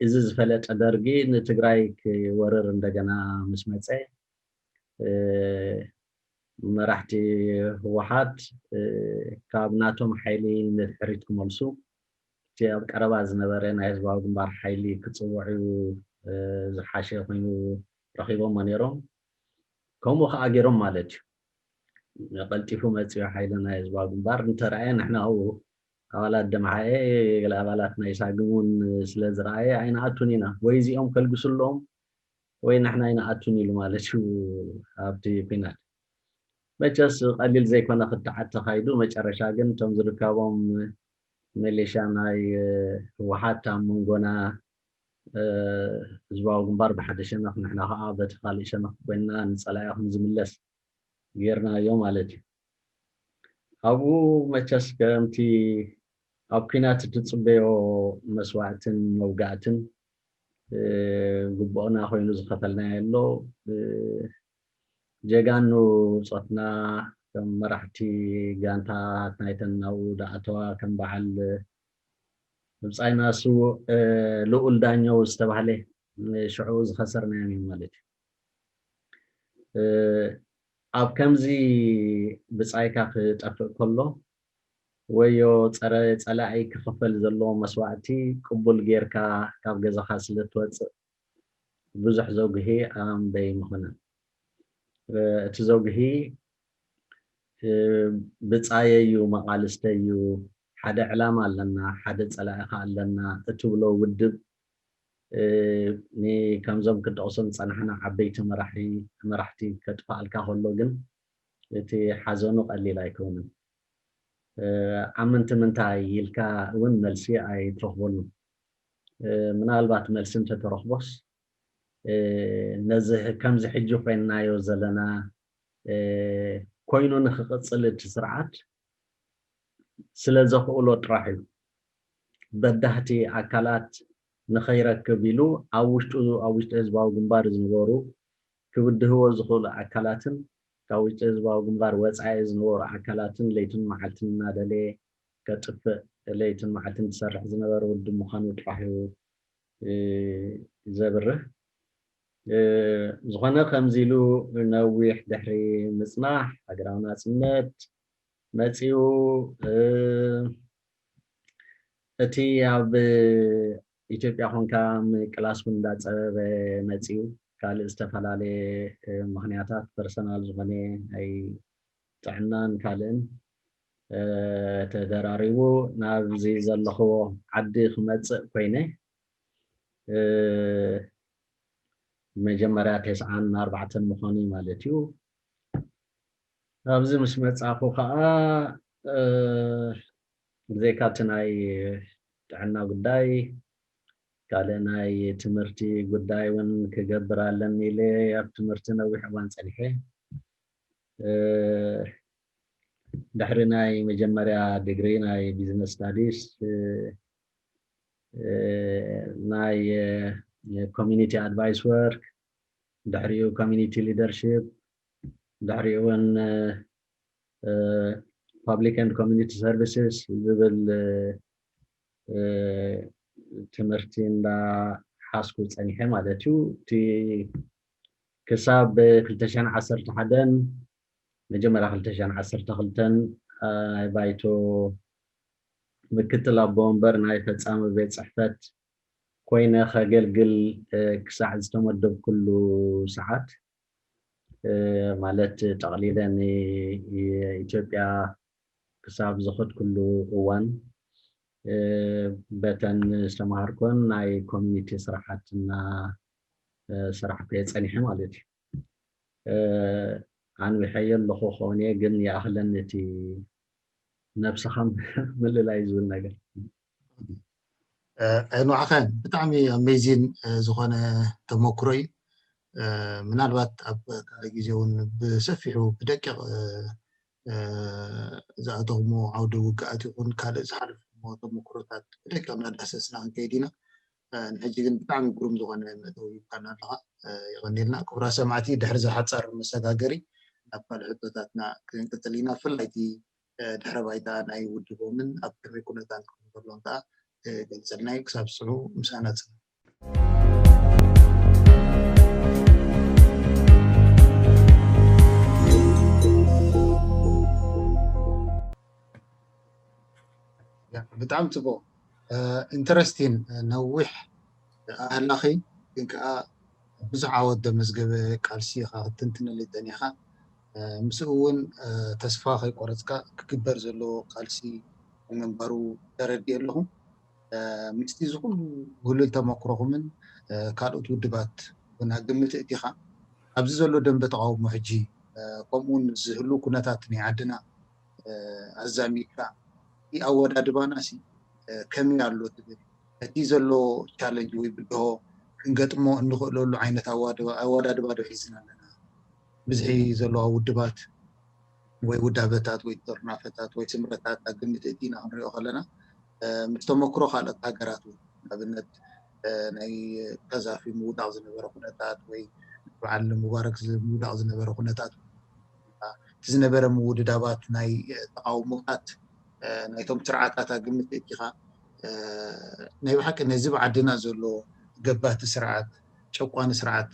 እዚ ዝፈለጠ ደርጊ ንትግራይ ክወርር እንደገና ምስ መፀ መራሕቲ ህወሓት ካብ ናቶም ሓይሊ ንድሕሪት ክመልሱ እቲ ኣብ ቀረባ ዝነበረ ናይ ህዝባዊ ግንባር ሓይሊ ክፅውዑ ዝሓሸ ኮይኑ ረኺቦሞ ነይሮም። ከምኡ ከዓ ገይሮም ማለት እዩ። ቀልጢፉ መፅዮ ሓይሊ ናይ ህዝባዊ ግንባር እንተረኣየ ንሕና ኣብኡ ኣባላት ደምሓኤ ገለ ኣባላት ናይ ሳግም እውን ስለ ዝረኣየ ኣይንኣቱን ኢና ወይ እዚኦም ከልግሱ ኣለዎም ወይ ንሕና ኣይንኣቱን ኢሉ ማለት እዩ ኣብቲ ኲናት። መቸስ ቀሊል ዘይኮነ ክትዓት ተኻይዱ መጨረሻ ግን እቶም ዝርከቦም መሌሻ ናይ ህወሓት ኣብ መንጎና ህዝባዊ ግንባር ብሓደ ሸነኽ ንሕና ከዓ በቲ ካልእ ሸነኽ ኮይንና ንፀላኢ ከም ዝምለስ ጌርናዮ ማለት እዩ። ኣብኡ መቸስ ከምቲ ኣብ ኲናት እትፅበዮ መስዋእትን መውጋእትን ግቡእና ኮይኑ ዝኸፈልናዮ ኣሎ። ጀጋኑ ፆትና ከም መራሕቲ ጋንታት ናይተን ናብኡ ዝኣተዋ ከም በዓል ብፃይና ስዉእ ልኡል ዳኘው ዝተባህለ ሽዑ ዝኸሰርናዮም እዩ ማለት እዩ። ኣብ ከምዚ ብፃይካ ክጠፍእ ከሎ ወዮ ፀረ ፀላኢ ክኽፈል ዘለዎ መስዋእቲ ቅቡል ጌርካ ካብ ገዛኻ ስለ ትወፅእ ብዙሕ ዘጉሂ ኣምበይ ምኾነ። እቲ ዘጉሂ ብፃየዩ መቓልስተዩ ሓደ ዕላማ ኣለና፣ ሓደ ፀላኢ ከዓ ኣለና እትብሎ ውድብ ከምዞም ክጠቕሶም ዝፀናሕና ዓበይቲ መራሕቲ መራሕቲ ከጥፋኣልካ ከሎ ግን እቲ ሓዘኑ ቀሊል ኣይከውንን። ኣመንቲ ምንታይ ኢልካ እውን መልሲ ኣይትረኽበሉን። ምናልባት መልሲ እንተተረኽቦስ ነዚ ከምዚ ሕጂ ኮይንናዮ ዘለና ኮይኑ ንክቕፅል እቲ ስርዓት ስለ ዘኽእሎ ጥራሕ እዩ። በዳህቲ ኣካላት ንኸይረክብ ኢሉ ኣብ ውሽጡ ኣብ ውሽጢ ህዝባዊ ግንባር ዝነበሩ ክብድህዎ ዝኽእሉ ኣካላትን ካብ ውሽጢ ህዝባዊ ግንባር ወፃኢ ዝነበሩ ኣካላትን ለይትን መዓልትን እናደለየ ከጥፍእ ለይትን መዓልትን ዝሰርሕ ዝነበረ ውድብ ምዃኑ ጥራሕ እዩ ዘብርህ። ዝኾነ ከምዚ ኢሉ ነዊሕ ድሕሪ ምፅናሕ ሃገራዊ ናፅነት መፂኡ። እቲ ኣብ ኢትዮጵያ ኮንካ ምቅላስ እውን እንዳፀበበ መፂኡ። ካልእ ዝተፈላለየ ምኽንያታት ፐርሰናል ዝኾነ ናይ ጥዕናን ካልእን ተደራሪቡ ናብዚ ዘለኽዎ ዓዲ ክመፅእ ኮይነ። መጀመርያ ተስዓን ኣርባዕተን ምዃኑ ማለት እዩ። ኣብዚ ምስ መፃኹ ከዓ ብዘይካ እቲ ናይ ጥዕና ጉዳይ ካልእ ናይ ትምህርቲ ጉዳይ እውን ክገብር ኣለኒ ኢለ ኣብ ትምህርቲ ነዊሕ እዋን ፀኒሐ። ድሕሪ ናይ መጀመርያ ዲግሪ ናይ ቢዝነስ ስታዲስ ናይ ኮሚኒቲ ኣድቫይስ ወርክ፣ ድሕሪኡ ኮሚኒቲ ሊደርሽፕ፣ ድሕሪኡ እውን ፓብሊክ ኤንድ ኮሚኒቲ ሰርቪስስ ዝብል ትምህርቲ እንዳሓዝኩ ፀኒሐ ማለት እዩ። እቲ ክሳብ ክልተ ሽሕን ዓሰርተ ሓደን መጀመርያ ክልተ ሽሕን ዓሰርተ ክልተን ናይ ባይቶ ምክትል ኣቦ ወንበር ናይ ፈፃሚ ቤት ፅሕፈት ኮይነ ከገልግል ክሳዕ ዝተመደብኩሉ ሰዓት ማለት ጠቕሊለ ንኢትዮጵያ ክሳብ ዝኸድኩሉ እዋን በተን ዝተምሃርኮን ናይ ኮሚኒቲ ስራሓትና ስራሕ እየ ፀኒሐ ማለት እዩ። ኣንዊሐዮ ኣለኹ ክኸውን እየ፣ ግን ይኣኽለኒ እቲ ነብስኻ ምልላይ ዝብል ነገር። ንባዕኸ ብጣዕሚ ኣሜዚን ዝኾነ ተመክሮ እዩ። ምናልባት ኣብ ካልእ ግዜ እውን ብሰፊሑ ብደቂቕ ዝኣተኹሞ ዓውዲ ውግኣት ይኹን ካልእ ዝሓለፍኩሞ ተመክሮታት ብደቂቕ እናዳሰስና ክንከይድ ኢና። ንሕጂ ግን ብጣዕሚ ግሩም ዝኾነ መእተዊ ሂብካና ኣለኻ። የቐንየልና። ክቡራት ሰማዕቲ፣ ድሕሪ እዚ ሓጻር መሰጋገሪ ናብ ካልእ ሕቶታትና ክንቅጽል ኢና። ብፍላይ እቲ ድሕረ ባይታ ናይ ውድቦምን ኣብ ከመይ ኩነታን ክኾኑ ዘለዎም ከኣ ገልጸልና እዩ። ክሳብ ዝስዕቡ ምሳና ጽንሑ። ብጣዕሚ ጽቡቕ። ኢንተረስቲን ነዊሕ ኣህላኺ ግን ከኣ ብዙሕ ዓወት ዘመዝገበ ቃልሲ ኢኻ ክትትንትነለይ ጸኒሕኻ። ምስኡ እውን ተስፋ ከይቆረጽካ ክግበር ዘለዎ ቃልሲ ምንባሩ ተረዲእ ኣለኹ። ምስቲ እዚ ኩሉ ውህሉል ተመክሮኹምን ካልኦት ውድባት እውን ኣብ ግምት እቲኻ ኣብዚ ዘሎ ደንበ ተቓውሞ ሕጂ ከምኡውን ዝህሉ ኩነታት ናይ ዓድና ኣዛሚድካ እቲ ኣወዳድባና ሲ ከመይ ኣሎ ትብል እቲ ዘሎ ቻለንጅ ወይ ብድሆ ክንገጥሞ እንኽእለሉ ዓይነት ኣወዳድባ ዶ ሒዝና ኣለና? ብዝሒ ዘለዋ ውድባት ወይ ውዳበታት ወይ ጥርናፈታት ወይ ስምረታት ኣብ ግምት እቲና ክንሪኦ ከለና ምስ ተመክሮ ካልኦት ሃገራት እውን ንኣብነት ናይ ቀዛፊ ምውዳቕ ዝነበረ ኩነታት ወይ በዓል ሙባረክ ምውዳቕ ዝነበረ ኩነታት እቲ ዝነበረ ምውድዳባት ናይ ተቃውሞታት ናይቶም ስርዓታት ኣብ ግምት እቲኻ ናይ ብሓቂ ነዚ ብዓድና ዘሎ ገባቲ ስርዓት ጨቋኒ ስርዓት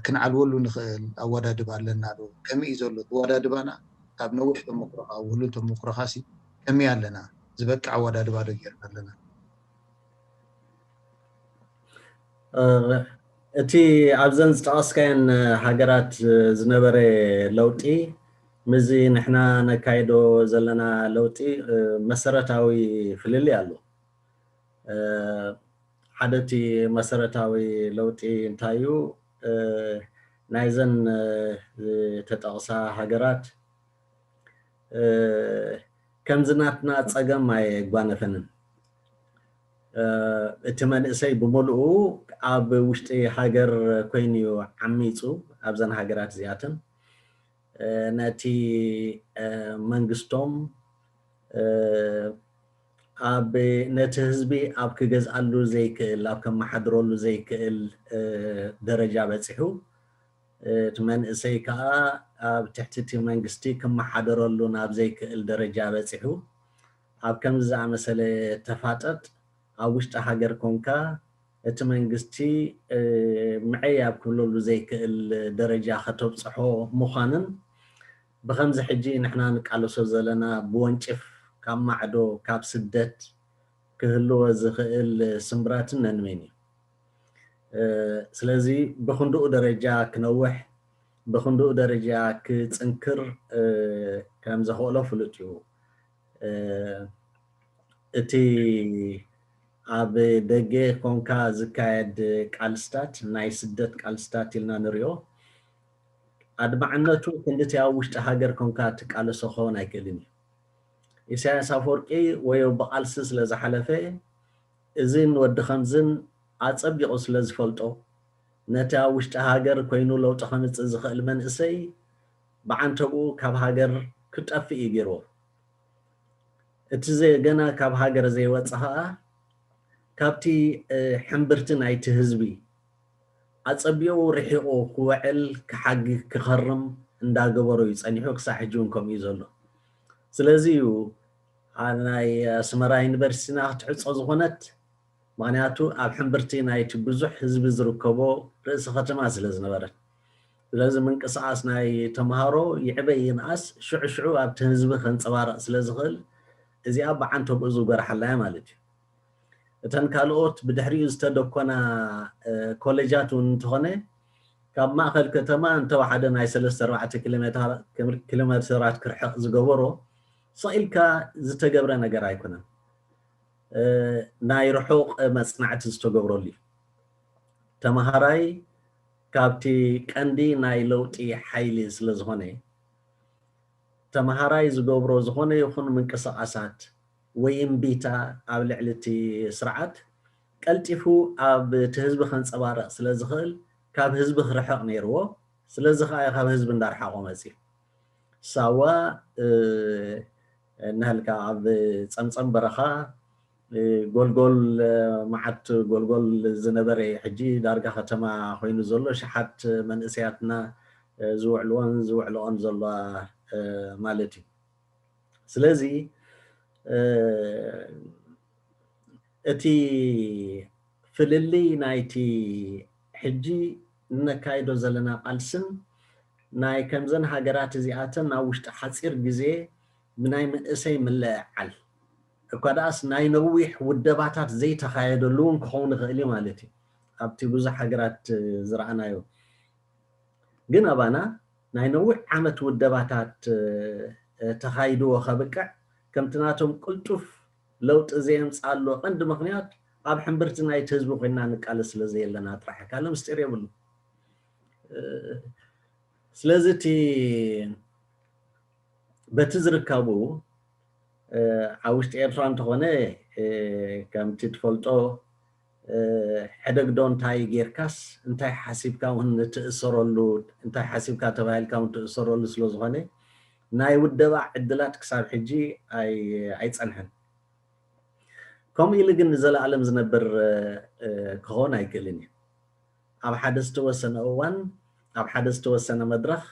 ክንዓልወሉ ንኽእል ኣወዳድባ ኣለና ዶ? ከመይ እዩ ዘሎ ኣወዳድባና? ካብ ነዊሕ ተመክሮኻ ውህሉል ተመክሮኻ ሲ ከመይ ኣለና? ዝበቅዕ ኣወዳድባ ዶ ጌርና ኣለና? እቲ ኣብዘን ዝጠቐስካየን ሃገራት ዝነበረ ለውጢ ምስዚ ንሕና ነካይዶ ዘለና ለውጢ መሰረታዊ ፍልልይ ኣሎ። ሓደ እቲ መሰረታዊ ለውጢ እንታይ እዩ? ናይዘን ዝተጠቕሳ ሃገራት ከምዚ ናትና ፀገም ኣየጓነፈንን። እቲ መንእሰይ ብምልኡ ኣብ ውሽጢ ሃገር ኮይኑ እዩ ዓሚፁ ኣብዘን ሃገራት እዚኣተን። ነቲ መንግስቶም ኣብ ነቲ ህዝቢ ኣብ ክገዝኣሉ ዘይክእል ኣብ ከመሓድረሉ ዘይክእል ደረጃ በፂሑ እቲ መንእሰይ ከዓ ኣብ ትሕቲ እቲ መንግስቲ ክመሓደረሉ ናብ ዘይክእል ደረጃ በፂሑ። ኣብ ከምዚ ዝኣመሰለ ተፋጠጥ ኣብ ውሽጢ ሃገር ኮንካ እቲ መንግስቲ ምዐይ ኣብ ክብለሉ ዘይክእል ደረጃ ከተብፅሖ ምዃንን ብከምዚ ሕጂ ንሕና ንቃለሶ ዘለና ብወንጭፍ ካብ ማዕዶ ካብ ስደት ክህልዎ ዝኽእል ስምብራትን ነንመን እዩ። ስለዚ ብክንድኡ ደረጃ ክነውሕ ብክንድኡ ደረጃ ክፅንክር ከም ዘኽእሎ ፍሉጥ እዩ። እቲ ኣብ ደገ ኮንካ ዝካየድ ቃልስታት ናይ ስደት ቃልስታት ኢልና ንሪኦ ኣድማዕነቱ ክንድቲ ኣብ ውሽጢ ሃገር ኮንካ ትቃለሶ ክኸውን ኣይክእልን እዩ። ኢሳያስ ኣፈወርቂ ወይ ብቓልሲ ስለ ዝሓለፈ እዚን ወዲ ከምዝን ኣጸቢቑ ስለ ዝፈልጦ ነቲ ኣብ ውሽጢ ሃገር ኮይኑ ለውጢ ከምጽእ ዝኽእል መንእሰይ ብዓንተብኡ ካብ ሃገር ክጠፍእ እዩ ገይርዎ። እቲ ገና ካብ ሃገር ዘይወፀ ከዓ ካብቲ ሕምብርቲ ናይቲ ህዝቢ ኣፀቢቑ ርሒቑ ክውዕል ክሓጊ ክኸርም እንዳገበሮ እዩ ፀኒሑ። ክሳብ ሕጂ እውን ከምኡ እዩ ዘሎ። ስለዚ እዩ ናይ ኣስመራ ዩኒቨርሲቲና ክትዕፆ ዝኾነት። ምኽንያቱ ኣብ ሕምብርቲ ናይቲ ብዙሕ ህዝቢ ዝርከቦ ርእሲ ከተማ ስለ ዝነበረት። ስለዚ ምንቅስቓስ ናይ ተምሃሮ ይዕበ ይንኣስ ሽዑ ሽዑ ኣብቲ ህዝቢ ከንፀባርቕ ስለ ዝኽእል እዚኣ ብዓንተብኡ ዝጎርሓላ እያ ማለት እዩ። እተን ካልኦት ብድሕሪኡ ዝተደኮና ኮሌጃት እውን እንተኾነ ካብ ማእኸል ከተማ እንተወሓደ ናይ ሰለስተ ኣርባዕተ ኪሎ ሜተራት ክርሕቕ ዝገበሮ ስቕ ኢልካ ዝተገብረ ነገር ኣይኮነን። ናይ ርሑቕ መፅናዕቲ ዝተገብረሉ እዩ። ተምሃራይ ካብቲ ቀንዲ ናይ ለውጢ ሓይሊ ስለ ዝኾነ ተምሃራይ ዝገብሮ ዝኾነ ይኹን ምንቅስቓሳት ወይ እምቢታ ኣብ ልዕሊ እቲ ስርዓት ቀልጢፉ ኣብ እቲ ህዝቢ ከንፀባረቕ ስለ ዝኽእል ካብ ህዝቢ ክርሕቕ ነይርዎ። ስለዚ ከዓ ካብ ህዝቢ እንዳርሓቖ መፅዩ። ሳዋ እናሃልካ ኣብ ፀምፀም በረኻ ጎልጎል መዓት ጎልጎል ዝነበረ ሕጂ ዳርጋ ከተማ ኮይኑ ዘሎ ሸሓት መንእሰያትና ዝውዕልዎን ዝውዕልኦን ዘለዋ ማለት እዩ። ስለዚ እቲ ፍልልይ ናይቲ ሕጂ እነካይዶ ዘለና ቃልስን ናይ ከምዘን ሃገራት እዚኣተን ናብ ውሽጢ ሓፂር ግዜ ብናይ መንእሰይ ምልዕዓል እኳ ደኣስ ናይ ነዊሕ ውደባታት ዘይተኻየደሉ እውን ክኸውን ይኽእል እዩ ማለት እዩ። ኣብቲ ብዙሕ ሃገራት ዝረኣናዮ ግን ኣባና ናይ ነዊሕ ዓመት ውደባታት ተኻይድዎ ከብቅዕ ከምቲ ናቶም ቅልጡፍ ለውጢ ዘየምፅኣሉ ቀንዲ ምኽንያት ኣብ ሕምብርቲ ናይቲ ህዝቢ ኮይና ንቃለስ ስለ ዘየለና ጥራሕ ካልእ ምስጢር የብሉ። ስለዚ እቲ በቲ ዝርከቡ ኣብ ውሽጢ ኤርትራ እንተኾነ ከምቲ ትፈልጦ ሕደግዶ እንታይ ጌርካስ እንታይ ሓሲብካ እውን ትእሰረሉ እንታይ ሓሲብካ ተባሂልካ እውን ትእሰረሉ ስለ ዝኾነ ናይ ውደባ ዕድላት ክሳብ ሕጂ ኣይፀንሐን። ከምኡ ኢሉ ግን ንዘለኣለም ዝነብር ክኸውን ኣይክእልን እዩ። ኣብ ሓደ ዝተወሰነ እዋን ኣብ ሓደ ዝተወሰነ መድረኽ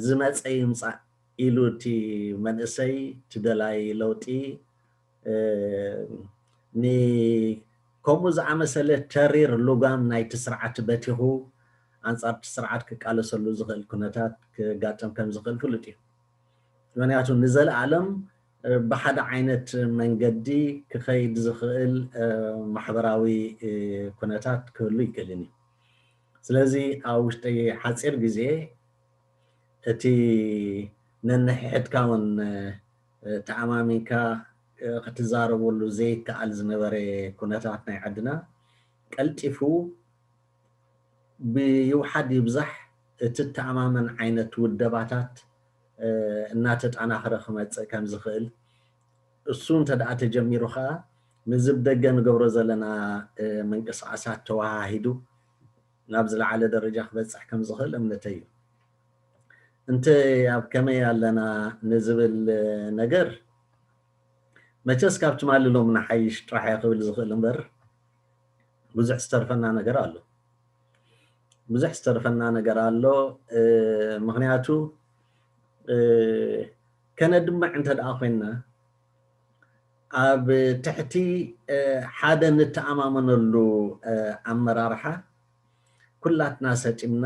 ዝመፀ ይምፃእ ኢሉ እቲ መንእሰይ እቲ ደላይ ለውጢ ንከምኡ ዝኣመሰለ ተሪር ልጓም ናይቲ ስርዓት በቲኹ ኣንፃር እቲ ስርዓት ክቃለሰሉ ዝኽእል ኩነታት ክጋጠም ከም ዝኽእል ፍሉጥ እዩ። ምክንያቱ ንዘለኣለም ብሓደ ዓይነት መንገዲ ክኸይድ ዝኽእል ማሕበራዊ ኩነታት ክህሉ ይክእልን እዩ። ስለዚ ኣብ ውሽጢ ሓፂር ግዜ እቲ ነንሕድካ እውን ተኣማሚንካ ክትዛረበሉ ዘይከኣል ዝነበረ ኩነታት ናይ ዓድና ቀልጢፉ ብይውሓድ ይብዛሕ እቲ ተኣማመን ዓይነት ውደባታት እናተጠናኸረ ክመፅእ ከም ዝኽእል እሱ እንተ ደኣ ተጀሚሩ ከዓ ንዚ ብደገ ንገብሮ ዘለና ምንቅስቃሳት ተወሃሂዱ ናብ ዝለዓለ ደረጃ ክበፅሕ ከም ዝኽእል እምነተይ እዩ። እንተ ኣብ ከመይ ኣለና ንዝብል ነገር መቸስ ካብ ትማሊ ሎም ንሓይሽ ጥራሕ እየ ክብል ዝኽእል እምበር ብዙሕ ዝተርፈና ነገር ኣሎ። ብዙሕ ዝተርፈና ነገር ኣሎ። ምክንያቱ ከነድምዕ እንተ ደኣ ኮይንና ኣብ ትሕቲ ሓደ ንተኣማመነሉ ኣመራርሓ ኩላትና ሰጢምና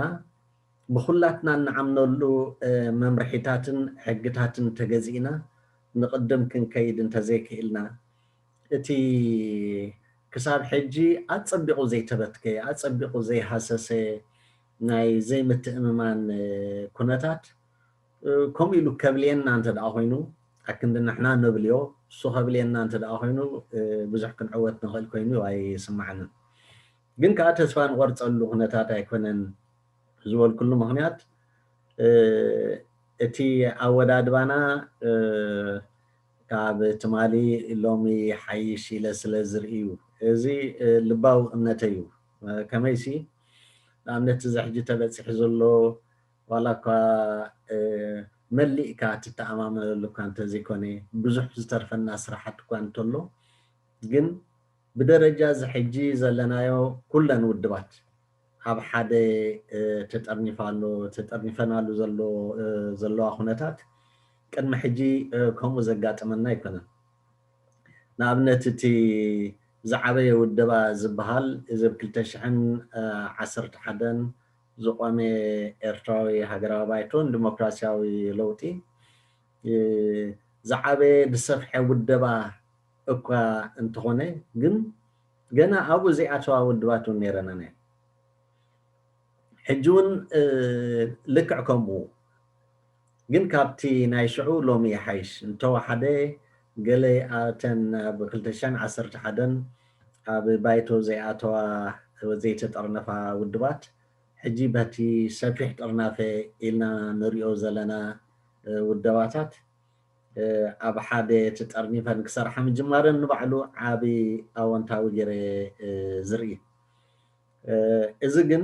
ብኩላትና እንዓምነሉ መምርሒታትን ሕግታትን ተገዚእና ንቕድም ክንከይድ እንተዘይክኢልና እቲ ክሳብ ሕጂ ኣጸቢቑ ዘይተበትከ ኣጸቢቑ ዘይሃሰሰ ናይ ዘይምትእምማን ኩነታት ከምኡ ኢሉ ከብልየና እንተ ደኣ ኮይኑ ኣክንዲ ንሕና ነብልዮ እሱ ከብልየና እንተ ደኣ ኮይኑ ብዙሕ ክንዕወት ንኽእል ኮይኑ ኣይስማዓንን። ግን ከዓ ተስፋ ንቆርፀሉ ኩነታት ኣይኮነን ዝበልኩሉ ምክንያት እቲ ኣወዳድባና ካብ ትማሊ ሎሚ ሓይሽ ኢለ ስለ ዝርእዩ እዚ ልባዊ እምነተይ እዩ። ከመይሲ ንኣብነት እዚ ሕጂ ተበፂሑ ዘሎ ዋላ እኳ መሊእካ ትተኣማመነሉ እኳ እንተዘይኮነ ብዙሕ ዝተርፈና ስራሓት እኳ እንተሎ ግን ብደረጃ እዚ ሕጂ ዘለናዮ ኩለን ውድባት ኣብ ሓደ ተጠርኒፋሉ ተጠርኒፈናሉ ዘሎ ዘለዋ ኩነታት ቅድሚ ሕጂ ከምኡ ዘጋጠመና ኣይኮነን። ንኣብነት እቲ ዝዓበየ ውደባ ዝበሃል እዚ ብ ክልተ ሽሕን ዓሰርተ ሓደን ዝቆመ ኤርትራዊ ሃገራዊ ባይቶን ዲሞክራሲያዊ ለውጢ ዝዓበየ ዝሰፍሐ ውደባ እኳ እንተኾነ ግን ገና ኣብኡ ዘይኣተዋ ውድባት እውን ነይረናን እየን። ሕጂ እውን ልክዕ ከምኡ ግን ካብቲ ናይ ሽዑ ሎሚ ይሓይሽ እንተወሓደ ገለ ኣተን ኣብ ክልተ ሽሕን ዓሰርተ ሓደን ኣብ ባይቶ ዘይኣተዋ ዘይተጠርነፋ ውድባት ሕጂ በቲ ሰፊሕ ጥርናፈ ኢልና ንሪኦ ዘለና ውደባታት ኣብ ሓደ ተጠርኒፈን ክሰርሓ ምጅማረን ንባዕሉ ዓቢ ኣወንታዊ ገይረ ዝርኢ። እዚ ግን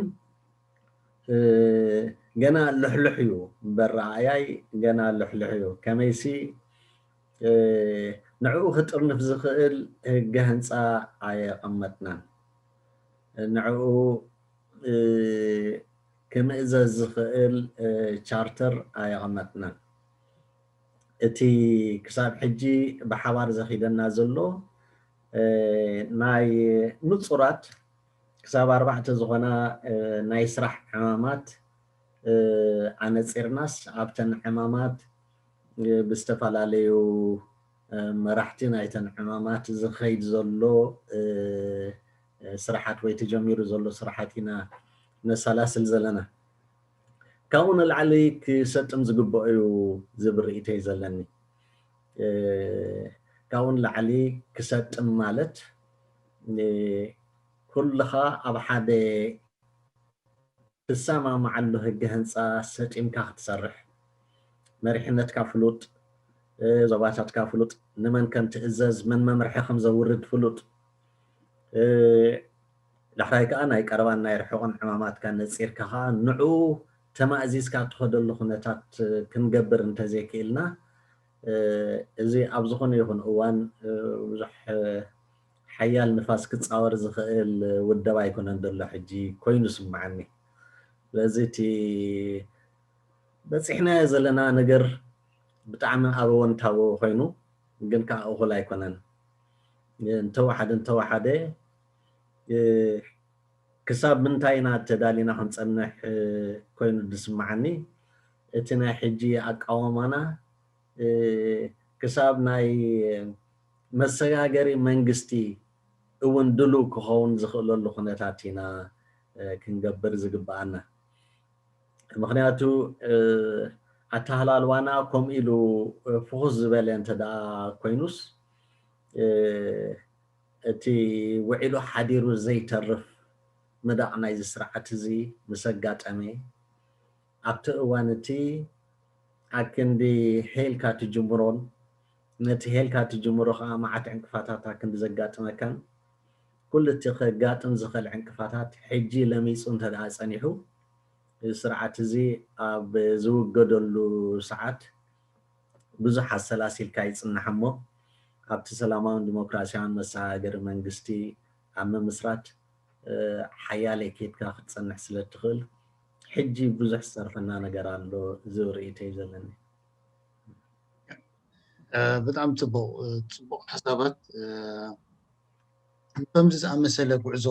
ገና ልሕልሕ እዩ፣ በረኣያይ ገና ልሕልሕ እዩ። ከመይሲ ንዕኡ ክጥርንፍ ዝኽእል ህገ ህንፃ ኣየቐመጥናን። ንዕኡ ክምእዘዝ ዝኽእል ቻርተር ኣየቐመጥናን። እቲ ክሳብ ሕጂ ብሓባር ዘኺደና ዘሎ ናይ ንጹራት ክሳብ ኣርባዕተ ዝኾና ናይ ስራሕ ዕማማት ኣነጺርናስ ኣብተን ዕማማት ብዝተፈላለዩ መራሕቲ ናይተን ዕማማት ዝኸይድ ዘሎ ስራሓት ወይ ተጀሚሩ ዘሎ ስራሓት ኢና ነሰላስል ዘለና። ካብኡ ንላዕሊ ክሰጥም ዝግብኦ እዩ ዝብል ርእይቶ እዩ ዘለኒ። ካብኡ ንላዕሊ ክሰጥም ማለት ኩልኻ ኣብ ሓደ ትሰማማዓሉ ህገ ህንፃ ሰጢምካ ክትሰርሕ፣ መሪሕነትካ ፍሉጥ፣ ዞባታትካ ፍሉጥ፣ ንመን ከም ትእዘዝ፣ መን መምርሒ ከም ዘውርድ ፍሉጥ፣ ዳሕራይ ከዓ ናይ ቀረባን ናይ ርሑቕን ዕማማትካ ነፂርካ ከዓ ንዕኡ ተማእዚዝካ እትኸደሉ ኩነታት ክንገብር እንተዘይክኢልና እዚ ኣብ ዝኾነ ይኹን እዋን ብዙሕ ሓያል ንፋስ ክፃወር ዝኽእል ውደባ ኣይኮነን ዘሎ ሕጂ ኮይኑ ስምዓኒ። ስለዚ እቲ በፂሕናዮ ዘለና ነገር ብጣዕሚ ኣወንታዊ ኮይኑ ግን ከዓ እኹል ኣይኮነን። እንተወሓደ እንተወሓደ ክሳብ ምንታይ ኢና ተዳሊና ክንፀንሕ ኮይኑ ዝስምዓኒ እቲ ናይ ሕጂ ኣቃወማና ክሳብ ናይ መሰጋገሪ መንግስቲ እውን ድሉው ክኸውን ዝኽእለሉ ኩነታት ኢና ክንገብር ዝግብኣና። ምክንያቱ ኣተሃላልዋና ከምኡ ኢሉ ፍኹስ ዝበለ እንተ ደኣ ኮይኑስ እቲ ውዒሉ ሓዲሩ ዘይተርፍ ምዳቕ ናይዚ ስርዓት እዚ ምስ ኣጋጠመ ኣብቲ እዋን እቲ ኣክንዲ ሄልካ ትጅምሮን ነቲ ሄልካ ትጅምሮ ከዓ መዓት ዕንቅፋታት ኣክንዲ ዘጋጥመካን ኩሉ እቲ ከጋጥም ዝኽእል ዕንቅፋታት ሕጂ ለሚፁ እንተ ደኣ ፀኒሑ እዚ ስርዓት እዚ ኣብ ዝውገደሉ ሰዓት ብዙሕ ኣሰላሲልካ ይፅናሕ እሞ ኣብቲ ሰላማውን ዲሞክራሲያውን መሰጋገሪ መንግስቲ ኣብ ምምስራት ሓያለይ ኬድካ ክትፀንሕ ስለ እትኽእል ሕጂ ብዙሕ ዝፀርፈና ነገር ኣሎ። እዚ ርእይቶ እዩ ዘለኒ። ብጣዕሚ ፅቡቅ፣ ፅቡቅ ሓሳባት። ከምዚ ዝኣመሰለ ጉዕዞ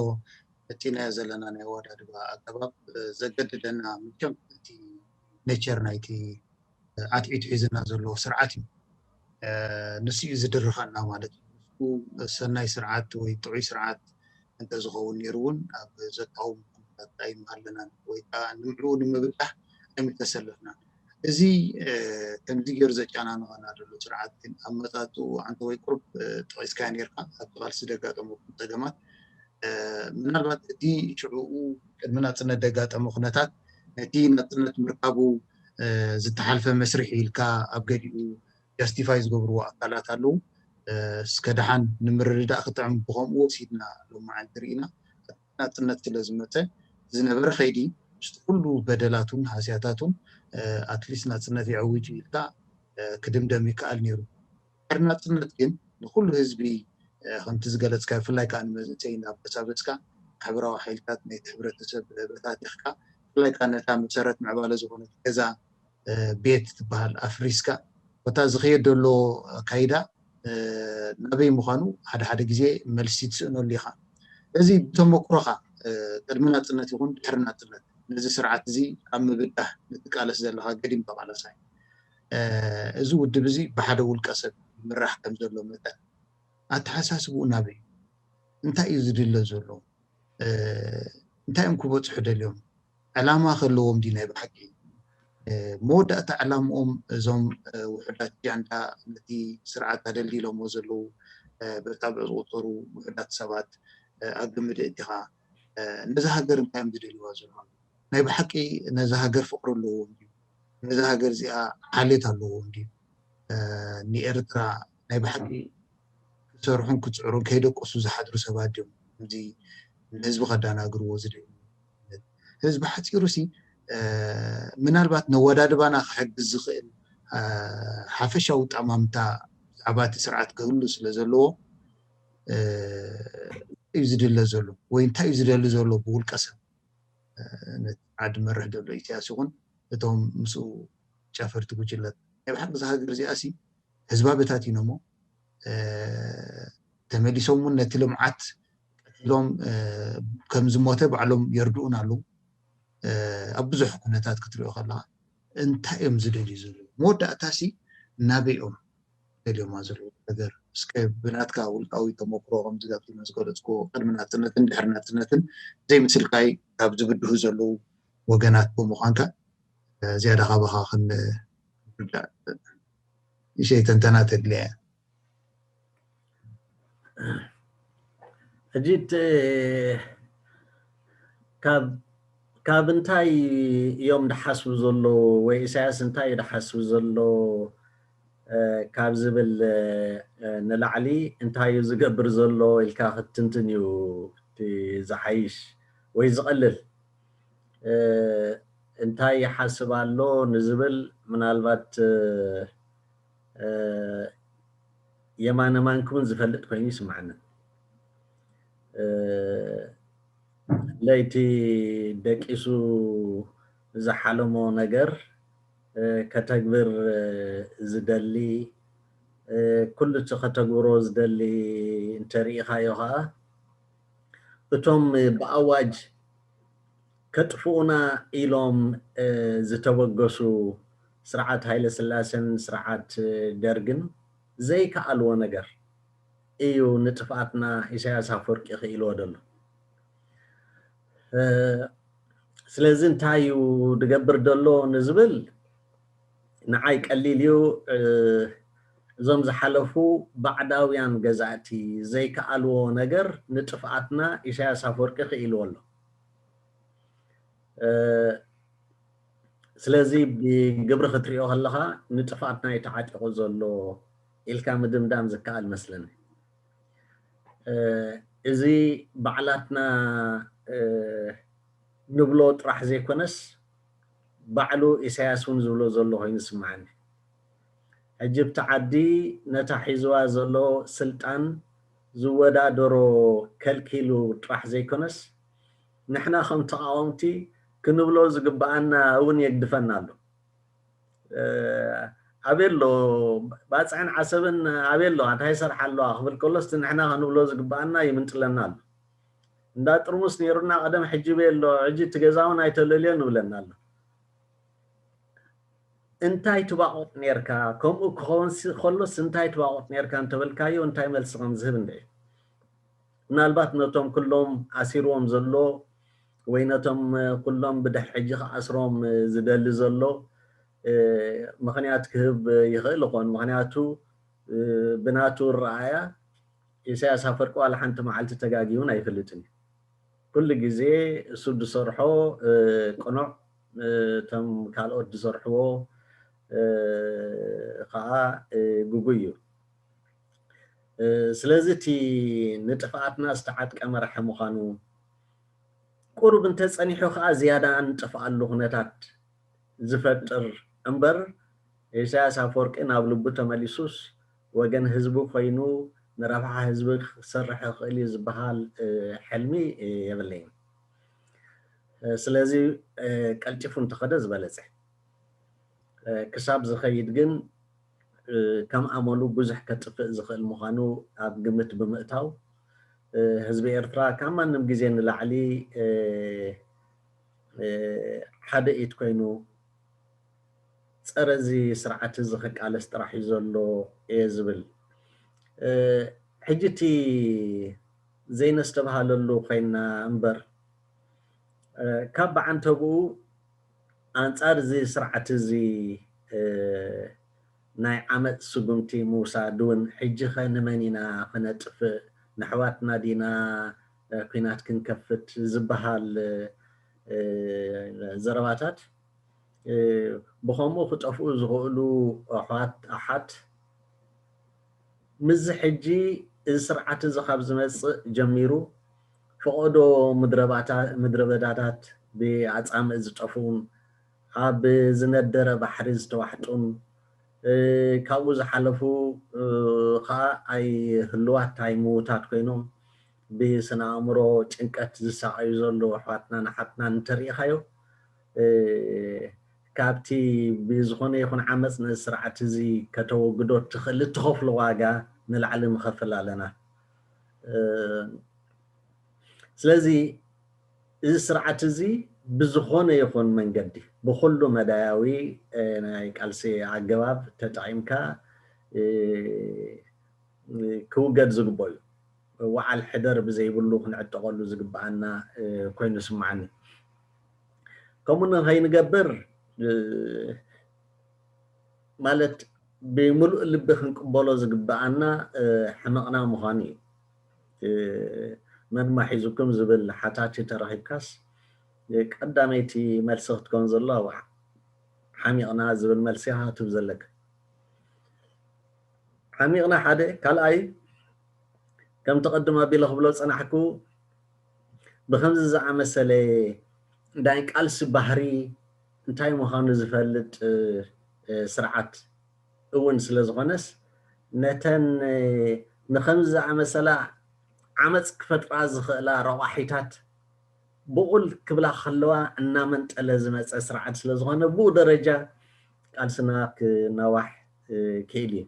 መፂናዮ ዘለና ናይ ኣወዳድባ ኣገባብ ዘገድደና፣ መቸም እቲ ኔቸር ናይቲ ኣትዒቱ ሒዝና ዘሎ ስርዓት እዩ። ንሱ እዩ ዝድርኸና ማለት እዩ። ንሱ ሰናይ ስርዓት ወይ ጥዑይ ስርዓት እንተዝኸውን ነይሩ እውን ኣብ ዘቃውም ኩነታት ኣይምሃለናን ወይ ከዓ ንምዕኡ ንምብዳህ ኣይምተሰለፍናን። እዚ ከምዚ ገይሩ ዘጨናንቐና ዘሎ ስርዓት ግን ኣመፃፅኡ ኣንተ ወይ ቁርብ ጠቂስካዮ ነይርካ ኣብቲ ቃልሲ ዘጋጠመኩም ፀገማት። ምናልባት እቲ ሽዑኡ ቅድሚ ናፅነት ዘጋጠመ ኩነታት ነቲ ናፅነት ምርካቡ ዝተሓልፈ መስርሕ ኢልካ ኣብ ገሊኡ ጃስቲፋይ ዝገብርዎ ኣካላት ኣለዉ። እስከ ደሓን ንምርድዳእ ክጥዕም ብኸምኡ ወሲድና ሎማዓንቲ ርኢና ናፅነት ስለ ዝመፀ ዝነበረ ከይዲ ምስቲ ኩሉ በደላቱን ሃስያታቱን ኣትሊስት ናፅነት የዕውጅ ኢልካ ክድምደም ይከኣል ነይሩ። ድሕሪ ናፅነት ግን ንኩሉ ህዝቢ ከምቲ ዝገለፅካ ብፍላይ ከዓ ንመንእሰይ እናበሳበስካ ማሕበራዊ ሓይልታት ናይቲ ሕብረተሰብ በታቲኽካ ብፍላይ ከዓ ነታ መሰረት ምዕባለ ዝኾነት ገዛ ቤት ትበሃል ኣፍሪስካ በታ ዝኸየድ ዘሎ ኣካይዳ ናበይ ምዃኑ ሓደ ሓደ ግዜ መልሲ ትስእነሉ ኢኻ። እዚ ብተመክሮኻ ቅድሚ ናፅነት ይኹን ድሕሪ ናፅነት ነዚ ስርዓት እዚ ኣብ ምብዳህ ንትቃለስ ዘለኻ ገዲም ተቃላሳይ እዚ ውድብ እዚ ብሓደ ውልቀ ሰብ ይምራሕ ከም ዘሎ መጠን ኣተሓሳስብኡ ናበይ እዩ? እንታይ እዩ ዝድለ ዘሎ? እንታይ እዮም ክበፅሑ ደልዮም? ዕላማ ከለዎም ድዩ ናይ ብሓቂ? መወዳእታ ዕላምኦም እዞም ውሑዳት ጃንዳ ነቲ ስርዓት ኣደልዲሎሞ ዘለዉ በጣብዕ ዝቁፀሩ ውሑዳት ሰባት ኣብ ግምት እቲኻ ነዛ ሃገር እንታይ እዮም ዝደልይዋ ዘለዉ? ናይ ብሓቂ ነዛ ሃገር ፍቅሪ ኣለዎም ድዩ? ነዛ ሃገር እዚኣ ሓልዮት ኣለዎም ድዩ? ንኤርትራ ናይ ብሓቂ ክሰርሑን ክፅዕሩን ከይደቀሱ ዝሓድሩ ሰባት ድዮም እዚ ንህዝቢ ከዳናግርዎ ዝደልዩ? ህዝቢ ሓፂሩ ሲ ምናልባት ነወዳድባና ክሕግዝ ዝኽእል ሓፈሻዊ ጠማምታ ብዛዕባ እቲ ስርዓት ክህሉ ስለ ዘለዎ እዩ ዝድለ ዘሎ ወይ እንታይ እዩ ዝደሊ ዘሎ ብውልቀ ሰብ ነቲ ዓዲ መርሕ ዘሎ ኢሳያስ ይኹን እቶም ምስኡ ጨፈርቲ ጉጅለት ናይ ብሓቂ እዛ ሃገር እዚኣ ሲ ህዝባ በታቲኖሞ ተመሊሶም እውን ነቲ ልምዓት ቀቲሎም ከም ዝሞተ ባዕሎም የርድኡን ኣለዉ። ኣብ ብዙሕ ኩነታት ክትሪኦ ከለካ እንታይ እዮም ዝደልዩ ዘለዉ? መወዳእታ ሲ ናበይ እዮም ደልዮማ ዘለዉ ነገር እስከ ብናትካ ውልቃዊ ተመክሮ ከምዚ ጋብቲ ዝገለፅኩ ቅድሚ ናፅነትን ድሕሪ ናፅነትን ዘይምስልካይ ካብ ዝብድሁ ዘለዉ ወገናት ብምዃንካ ዝያዳ ካባኻ ክንርዳእ ንእሽተይ ተንተና ተድልያ እያ። ሕጂ ካብ እንታይ እዮም ድሓስቡ ዘለዉ ወይ ኢሳያስ እንታይ እዩ ድሓስቡ ዘሎ ካብ ዝብል ንላዕሊ እንታይ እዩ ዝገብር ዘሎ ኢልካ ክትትንትን እዩ እቲ ዝሓይሽ ወይ ዝቐልል። እንታይ ይሓስብ ኣሎ ንዝብል ምናልባት የማነ ማንክ እውን ዝፈልጥ ኮይኑ ይስምዓኒ። ለይቲ ደቂሱ ዝሓለሞ ነገር ከተግብር ዝደሊ ኩሉ እቲ ከተግብሮ ዝደሊ እንተርኢኻዮ ከዓ እቶም ብኣዋጅ ከጥፍኡና ኢሎም ዝተበገሱ ስርዓት ሃይለ ስላሰን ስርዓት ደርግን ዘይከኣልዎ ነገር እዩ ንጥፍኣትና ኢሳያስ ኣፈወርቂ ክኢልዎ ደሎ። ስለዚ እንታይ እዩ ድገብር ደሎ ንዝብል ንዓይ ቀሊል እዩ። እዞም ዝሓለፉ ባዕዳውያን ገዛእቲ ዘይከኣልዎ ነገር ንጥፍኣትና ኢሳያስ ኣፈወርቂ ክኢልዎ ኣሎ። ስለዚ ብግብሪ ክትሪኦ ከለካ ንጥፍኣትና እዩ ተዓጢቑ ዘሎ ኢልካ ምድምዳም ዝከኣል መስለኒ። እዚ ባዕላትና ንብሎ ጥራሕ ዘይኮነስ ባዕሉ ኢሳያስ እውን ዝብሎ ዘሎ ኮይኑ ዝስምዓኒ። ሕጂ ኣብቲ ዓዲ ነታ ሒዝዋ ዘሎ ስልጣን ዝወዳደሮ ከልኪሉ ጥራሕ ዘይኮነስ ንሕና ከም ተቓወምቲ ክንብሎ ዝግብኣና እውን የግድፈና ኣሎ። ኣበይ ኣሎ ባፅዕን ዓሰብን፣ ኣበይ ኣሎ እንታይ ይሰርሓ ኣለዋ ክብል ከሎስ ንሕና ክንብሎ ዝግብኣና ይምንጥለና ኣሎ። እንዳ ጥርሙስ ነይሩና ቀደም፣ ሕጂ በይ ኣሎ፣ ሕጂ እቲ ገዛ እውን ኣይተለልዮ ንብለና ኣሎ። እንታይ ትባቑጥ ነርካ? ከምኡ ክኸውን ከሎስ እንታይ ትባቑጥ ነርካ እንተበልካዮ እንታይ መልሲ ከም ዝህብ እንደ ምናልባት ነቶም ኩሎም ኣሲርዎም ዘሎ ወይ ነቶም ኩሎም ብድሕር ሕጂ ክኣስሮም ዝደሊ ዘሎ ምኽንያት ክህብ ይኽእል ይኾን። ምኽንያቱ ብናቱ ረኣያ ኢሳያስ ኣፈወርቂ ዋላ ሓንቲ መዓልቲ ተጋጊውን ኣይፈልጥን እዩ። ኩሉ ግዜ እሱ ዝሰርሖ ቅኑዕ፣ እቶም ካልኦት ዝሰርሕዎ ከዓ ግጉይ እዩ። ስለዚ እቲ ንጥፍኣትና ዝተዓጥቀ መራሒ ምዃኑ ቁሩብ እንተጸኒሑ ከዓ ዝያዳ እንጥፍኣሉ ኩነታት ዝፈጥር እምበር ኢሳያስ ኣፈወርቂ ናብ ልቡ ተመሊሱስ ወገን ህዝቡ ኮይኑ ንረብሓ ህዝቢ ክሰርሕ ይኽእል እዩ ዝበሃል ሕልሚ የብለይን። ስለዚ ቀልጢፉ እንተኸደ ዝበለጸ። ክሳብ ዝኸይድ ግን ከም ኣመሉ ብዙሕ ከጥፍእ ዝኽእል ምዃኑ ኣብ ግምት ብምእታው ህዝቢ ኤርትራ ካብ ማንም ግዜ ንላዕሊ ሓደ ኢድ ኮይኑ ጸረ እዚ ስርዓት እዚ ክቃለስ ጥራሕ እዩ ዘሎ እየ ዝብል። ሕጂ እቲ ዘይነስተብሃለሉ ኮይና እምበር ካብ ብዓንተብኡ ኣንጻር እዚ ስርዓት እዚ ናይ ዓመፅ ስጉምቲ ምውሳድ እውን ሕጂ ኸ ንመን ኢና ክነጥፍእ? ንሕዋትና ዲና ኩናት ክንከፍት ዝበሃል ዘረባታት ብኸምኡ ክጠፍኡ ዝኽእሉ ኣሕዋት ኣሓት ምስዚ ሕጂ እዚ ስርዓት እዚ ካብ ዝመፅእ ጀሚሩ ፈቐዶ ምድረ በዳታት ብኣፃምእ ዝጠፍኡን ኣብ ዝነደረ ባሕሪ ዝተዋሕጡን ካብኡ ዝሓለፉ ከዓ ኣይ ህልዋት ኣይ ምዉታት ኮይኖም ብስነ ኣእምሮ ጭንቀት ዝሳቐዩ ዘለዉ ኣሕዋትናን ኣሓትናን እንተሪኢኻዮ ካብቲ ብዝኾነ ይኹን ዓመፅ ነዚ ስርዓት እዚ ከተወግዶ እትኽእል እትኸፍሎ ዋጋ ንላዕሊ ንኸፍል ኣለና። ስለዚ እዚ ስርዓት እዚ ብዝኾነ ይኹን መንገዲ ብኩሉ መዳያዊ ናይ ቃልሲ ኣገባብ ተጠቒምካ ክውገድ ዝግቦ እዩ። ወዓል ሕደር ብዘይብሉ ክንዕጠቐሉ ዝግብኣና ኮይኑ ስምዓኒ። ከምኡ ንኸይንገብር ማለት ብምሉእ ልቢ ክንቅበሎ ዝግብኣና ሕመቕና ምዃኑ እዩ። መን ማሒዙኩም ዝብል ሓታቲ ተረኺብካስ ቀዳመይቲ መልሲ ክትከውን ዘለዋ ሓሚቕና ዝብል መልሲ ኢኻ ክትህብ ዘለካ። ሓሚቕና ሓደ። ካልኣይ ከምቲ ቅድም ኣቢለ ክብሎ ዝጸናሕኩ ብኸምዚ ዝኣመሰለ ናይ ቃልሲ ባህሪ እንታይ ምዃኑ ዝፈልጥ ስርዓት እውን ስለ ዝኾነስ ነተን ንኸምዚ ዝኣመሰላ ዓመፅ ክፈጥራ ዝኽእላ ረቋሒታት ብቑል ክብላ ከለዋ እናመንጠለ ዝመፀ ስርዓት ስለ ዝኾነ ብኡ ደረጃ ቃልስና ክናዋሕ ክኢል እዩ።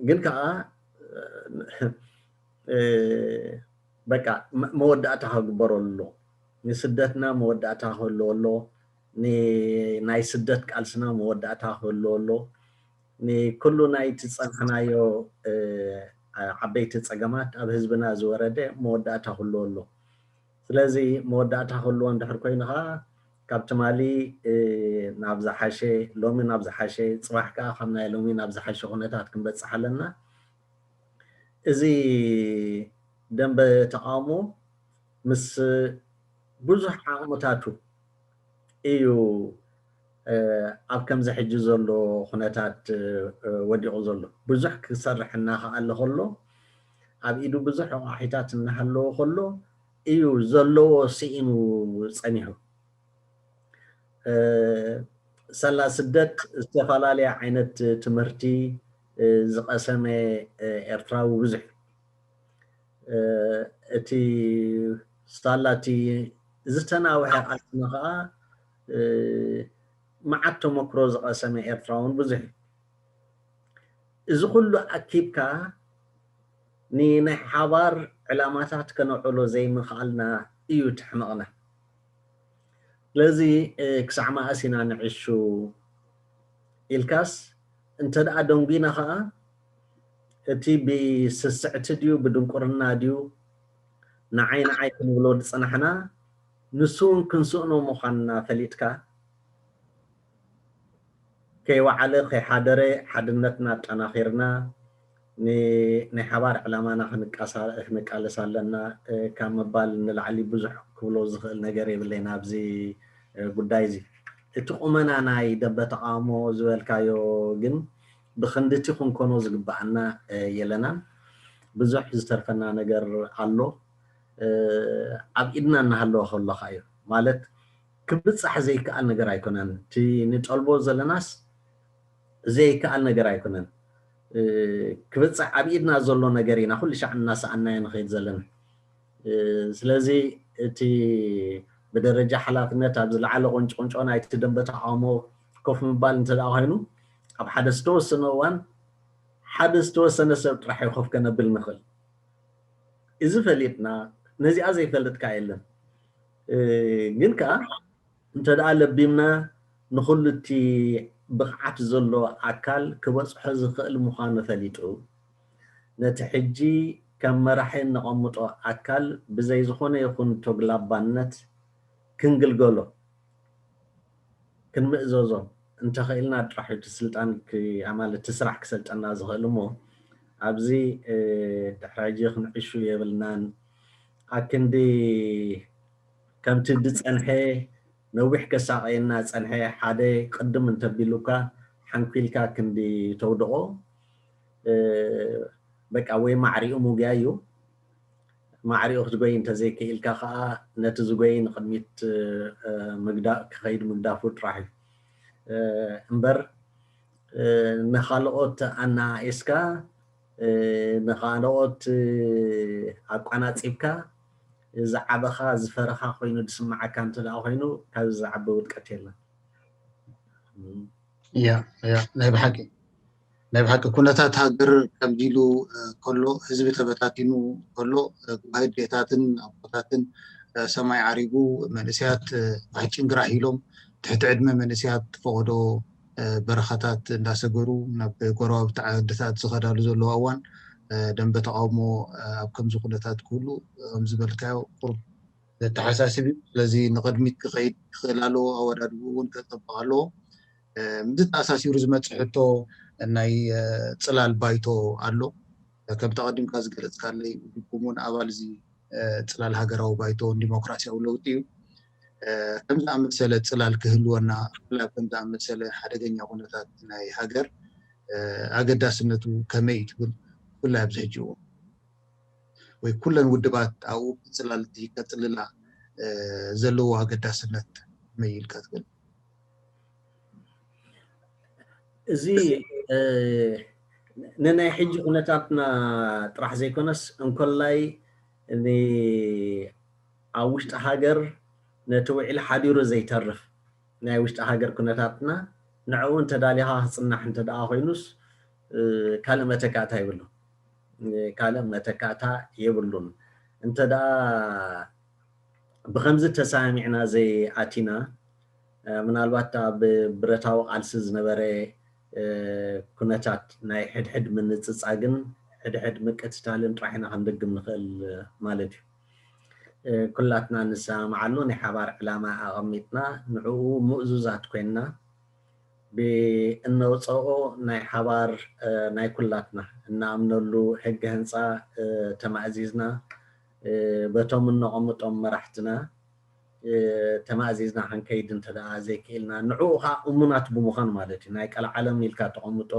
ግን ከዓ በቃ መወዳእታ ክግበረሉ ኣሎ። ንስደትና መወዳእታ ክህልዎ ኣሎ። ናይ ስደት ቃልስና መወዳእታ ክህልዎ ኣሎ። ንኩሉ ናይቲ ዝፀናሕናዮ ዓበይቲ ፀገማት ኣብ ህዝብና ዝወረደ መወዳእታ ክህልዎ ኣሎ። ስለዚ መወዳእታ ክህልዎ እንድሕር ኮይኑ ከዓ ካብ ትማሊ ናብ ዝሓሸ፣ ሎሚ ናብ ዝሓሸ፣ ፅባሕ ከዓ ካብ ናይ ሎሚ ናብ ዝሓሸ ኩነታት ክንበፅሕ ኣለና። እዚ ደንበ ተቃውሞ ምስ ብዙሕ ዓቕምታቱ እዩ ኣብ ከምዚ ሕጂ ዘሎ ኩነታት ወዲቑ ዘሎ። ብዙሕ ክሰርሕ እናኸኣለ ከሎ ኣብ ኢዱ ብዙሕ ረቋሒታት እናሃለዎ ከሎ እዩ ዘለዎ ስኢኑ ጸኒሑ። ሰላ ስደት ዝተፈላለየ ዓይነት ትምህርቲ ዝቐሰመ ኤርትራዊ ብዙሕ እዩ። እቲ ሳላ እቲ ዝተናውሐ ቃልስና ከዓ መዓት ተመክሮ ዝቐሰመ ኤርትራውን ብዙሕ እዩ። እዚ ኩሉ ኣኪብካ ንናይ ሓባር ዕላማታት ከነውዕሎ ዘይምኽኣልና እዩ ትሕመቕና። ስለዚ ክሳዕ መኣስ ኢና ንዕሹ ኢልካስ እንተ ደኣ ደንጒና ኸዓ እቲ ብስስዕቲ ድዩ ብድንቁርና ድዩ ንዓይ ንዓይ ክንብሎ ዝጸናሕና ንሱ እውን ክንስእኖ ምዃንና ፈሊጥካ ከይወዓለ ከይሓደረ ሓድነትና ኣጠናኺርና ንናይ ሓባር ዕላማና ክንቃለስ ኣለና ካብ ምባል ንላዕሊ ብዙሕ ክብሎ ዝኽእል ነገር የብለይን ኣብዚ ጉዳይ እዚ። እቲ ቁመና ናይ ደንበ ተቃውሞ ዝበልካዮ ግን ብክንድቲ ክንኮኖ ዝግበኣና የለናን። ብዙሕ ዝተርፈና ነገር ኣሎ። ኣብ ኢድና እናሃለወ ከሎካ እዩ ማለት ክብፃሕ ዘይከኣል ነገር ኣይኮነን። እቲ ንጠልቦ ዘለናስ ዘይከኣል ነገር ኣይኮነን። ክብፃሕ ኣብ ኢድና ዘሎ ነገር ኢና ኩሉ ሻዕ እናሰኣናዮ ንኸይድ ዘለና። ስለዚ እቲ ብደረጃ ሓላፍነት ኣብ ዝለዓለ ቁንጭ ቁንጮ ናይቲ ደንበ ተቃውሞ ኮፍ ምባል እንተ ደኣ ኮይኑ ኣብ ሓደ ዝተወሰነ እዋን ሓደ ዝተወሰነ ሰብ ጥራሕ እዩ ኮፍ ከነብል ንኽእል። እዚ ፈሊጥና ነዚኣ ዘይፈልጥካ የለን። ግን ከዓ እንተ ደኣ ለቢምና ንኹሉ እቲ ብቕዓት ዘሎ ኣካል ክበጽሖ ዝኽእል ምዃኑ ፈሊጡ ነቲ ሕጂ ከም መራሒ እነቐምጦ ኣካል ብዘይ ዝኾነ ይኹን ተጉላባነት ክንግልገሎ ክንምእዘዞ እንተኽኢልና ጥራሕ እዩ እቲ ስልጣን ማለት እቲ ስራሕ ክሰልጠና ዝኽእል እሞ ኣብዚ ድሕሪ ሕጂ ክንዕሹ የብልናን ኣክንዲ ከምቲ ዝጸንሐ ነዊሕ ከሳቐየና ጸንሐ ሓደ ቅድም እንተቢሉካ ሓንኲልካ ክንዲ ተውድቖ በቃ ወይ ማዕሪኡ ምጉያ እዩ። ማዕሪኡ ክትጎይ እንተዘይክኢልካ ከዓ ነቲ ዝጎይ ንቅድሚት ክኸይድ ምግዳፉ ጥራሕ እዩ እምበር ንካልኦት ኣናኣኢስካ ንኻልኦት ኣቋናፂብካ ዝዓበኻ ዝፈረኻ ኮይኑ ዝስምዓካ እንተ ኮይኑ ካብዚ ዝዓበ ውድቀት የለን። ያ ያ ናይ ብሓቂ ናይ ብሓቂ ኩነታት ሃገር ከምዚ ኢሉ ከሎ ህዝቢ ተበታቲኑ ከሎ ጉባኤ ኣዴታትን ኣቦታትን ሰማይ ዓሪጉ መንእሰያት ባሕጭን ግራህ ኢሎም ትሕቲ ዕድመ መንእሰያት ፈቐዶ በረኻታት እንዳሰገሩ ናብ ጎረባብቲ ዓድታት ዝኸዳሉ ዘለዋ እዋን ደንበ ተቃውሞ ኣብ ከምዚ ኩነታት ክህሉ ከምዝበልካዮ ቁሩብ ዘተሓሳስብ እዩ። ስለዚ ንቕድሚት ክኸይድ ክኽእል ኣለዎ። ኣወዳድብኡ እውን ከፀብቕ ኣለዎ። ምስ ተኣሳሲሩ ዝመፅእ ሕቶ ናይ ፅላል ባይቶ ኣሎ። ከምቲ ኣቐዲምካ ዝገለፅካለይ ውድብኩም እውን ኣባል እዚ ፅላል ሃገራዊ ባይቶ ዲሞክራሲያዊ ለውጢ እዩ። ከም ዝኣመሰለ ፅላል ክህልወና ብፍላይ ከም ዝኣመሰለ ሓደገኛ ኩነታት ናይ ሃገር ኣገዳስነቱ ከመይ እዩ ትብል ብፍላይ ኣብዚ ሕጂ እዋን ወይ ኩለን ውድባት ኣብኡ ፅላል ከፅልላ ዘለዎ ኣገዳስነት ከመይ ኢልካ ትብል? እዚ ንናይ ሕጂ ኩነታትና ጥራሕ ዘይኮነስ እንኮላይ ኣብ ውሽጢ ሃገር ነቲ ውዒል ሓዲሩ ዘይተርፍ ናይ ውሽጢ ሃገር ኩነታትና ንዕኡ እንተዳሊኻ ክፅናሕ እንተ ደኣ ኮይኑስ ካልእ መተካእታ ይብሉ ካልእ መተካእታ የብሉን። እንተ ደኣ ብኸምዚ ተሰማሚዕና ዘይኣቲና ምናልባት ኣብ ብረታዊ ቃልሲ ዝነበረ ኩነታት ናይ ሕድሕድ ምንፅፃግን ሕድሕድ ምቅትታልን ጥራሕ ኢና ክንድግም ንኽእል ማለት እዩ። ኩላትና ንሰማማዓሉ ናይ ሓባር ዕላማ ኣቐሚጥና ንዕኡ ምእዙዛት ኮይንና ብእነውፀኦ ናይ ሓባር ናይ ኩላትና እናኣምነሉ ሕጊ ህንፃ ተማእዚዝና በቶም እነቐምጦም መራሕትና ተማእዚዝና ክንከይድ እንተ ደኣ ዘይክኢልና ንዕኡ ከዓ እሙናት ብምዃን ማለት እዩ ናይ ቀልዓለም ኢልካ ተቐምጦ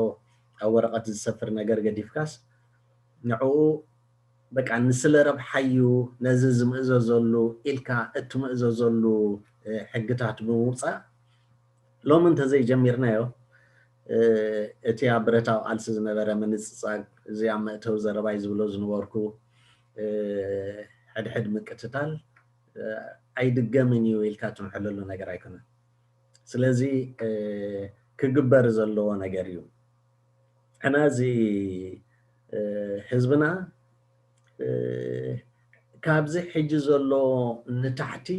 ኣብ ወረቐት ዝሰፍር ነገር ገዲፍካስ ንዕኡ በቃ ንስለ ረብሓዩ ነዚ ዝምእዘዘሉ ኢልካ እትምእዘዘሉ ሕግታት ብምውፃእ ሎሚ እንተዘይጀሚርናዮ እቲ ኣብ ብረታዊ ቃልሲ ዝነበረ ምንፅፃግ እዚ ኣብ መእተዊ ዘረባይ ዝብሎ ዝነበርኩ ሕድሕድ ምቅትታል ኣይድገምን እዩ ኢልካ ትምሕለሉ ነገር ኣይኮነን። ስለዚ ክግበር ዘለዎ ነገር እዩ። ሕና እዚ ህዝብና ካብዚ ሕጂ ዘሎ ንታሕቲ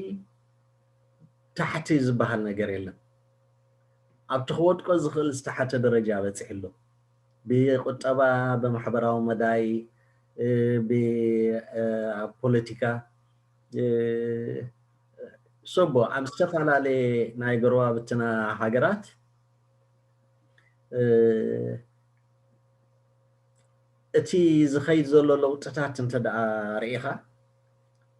ታሕቲ ዝበሃል ነገር የለን። ኣብቲ ክወድቆ ዝኽእል ዝተሓተ ደረጃ በፂሑ ኣሎ። ብቁጠባ፣ ብማሕበራዊ መዳይ፣ ብፖለቲካ፣ ሰቦ ኣብ ዝተፈላለየ ናይ ጎረባብትና ሃገራት እቲ ዝኸይድ ዘሎ ለውጥታት እንተ ደኣ ርኢኻ፣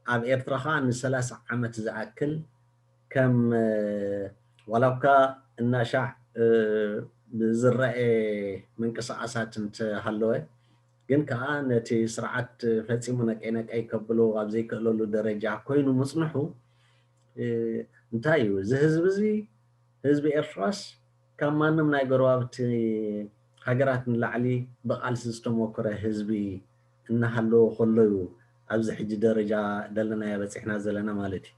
ኣብ ኤርትራ ኸኣ ንሰላሳ ዓመት ዝኣክል ከም ዋላ እኳ እናሻዕ ብዝረአ ምንቅስቃሳት እንተሃለወ፣ ግን ከኣ ነቲ ስርዓት ፈጺሙ ነቀይ ነቀይ ከብሎ ኣብ ዘይክእለሉ ደረጃ ኮይኑ ምጽንሑ እንታይ እዩ? እዚ ህዝቢ እዚ፣ ህዝቢ ኤርትራስ ካብ ማንም ናይ ጎረባብቲ ሃገራት ንላዕሊ ብቃልሲ ዝተሞከረ ህዝቢ እናሃለወ ከሎ እዩ ኣብዚ ሕጂ ደረጃ ደለናዮ በፂሕና ዘለና ማለት እዩ።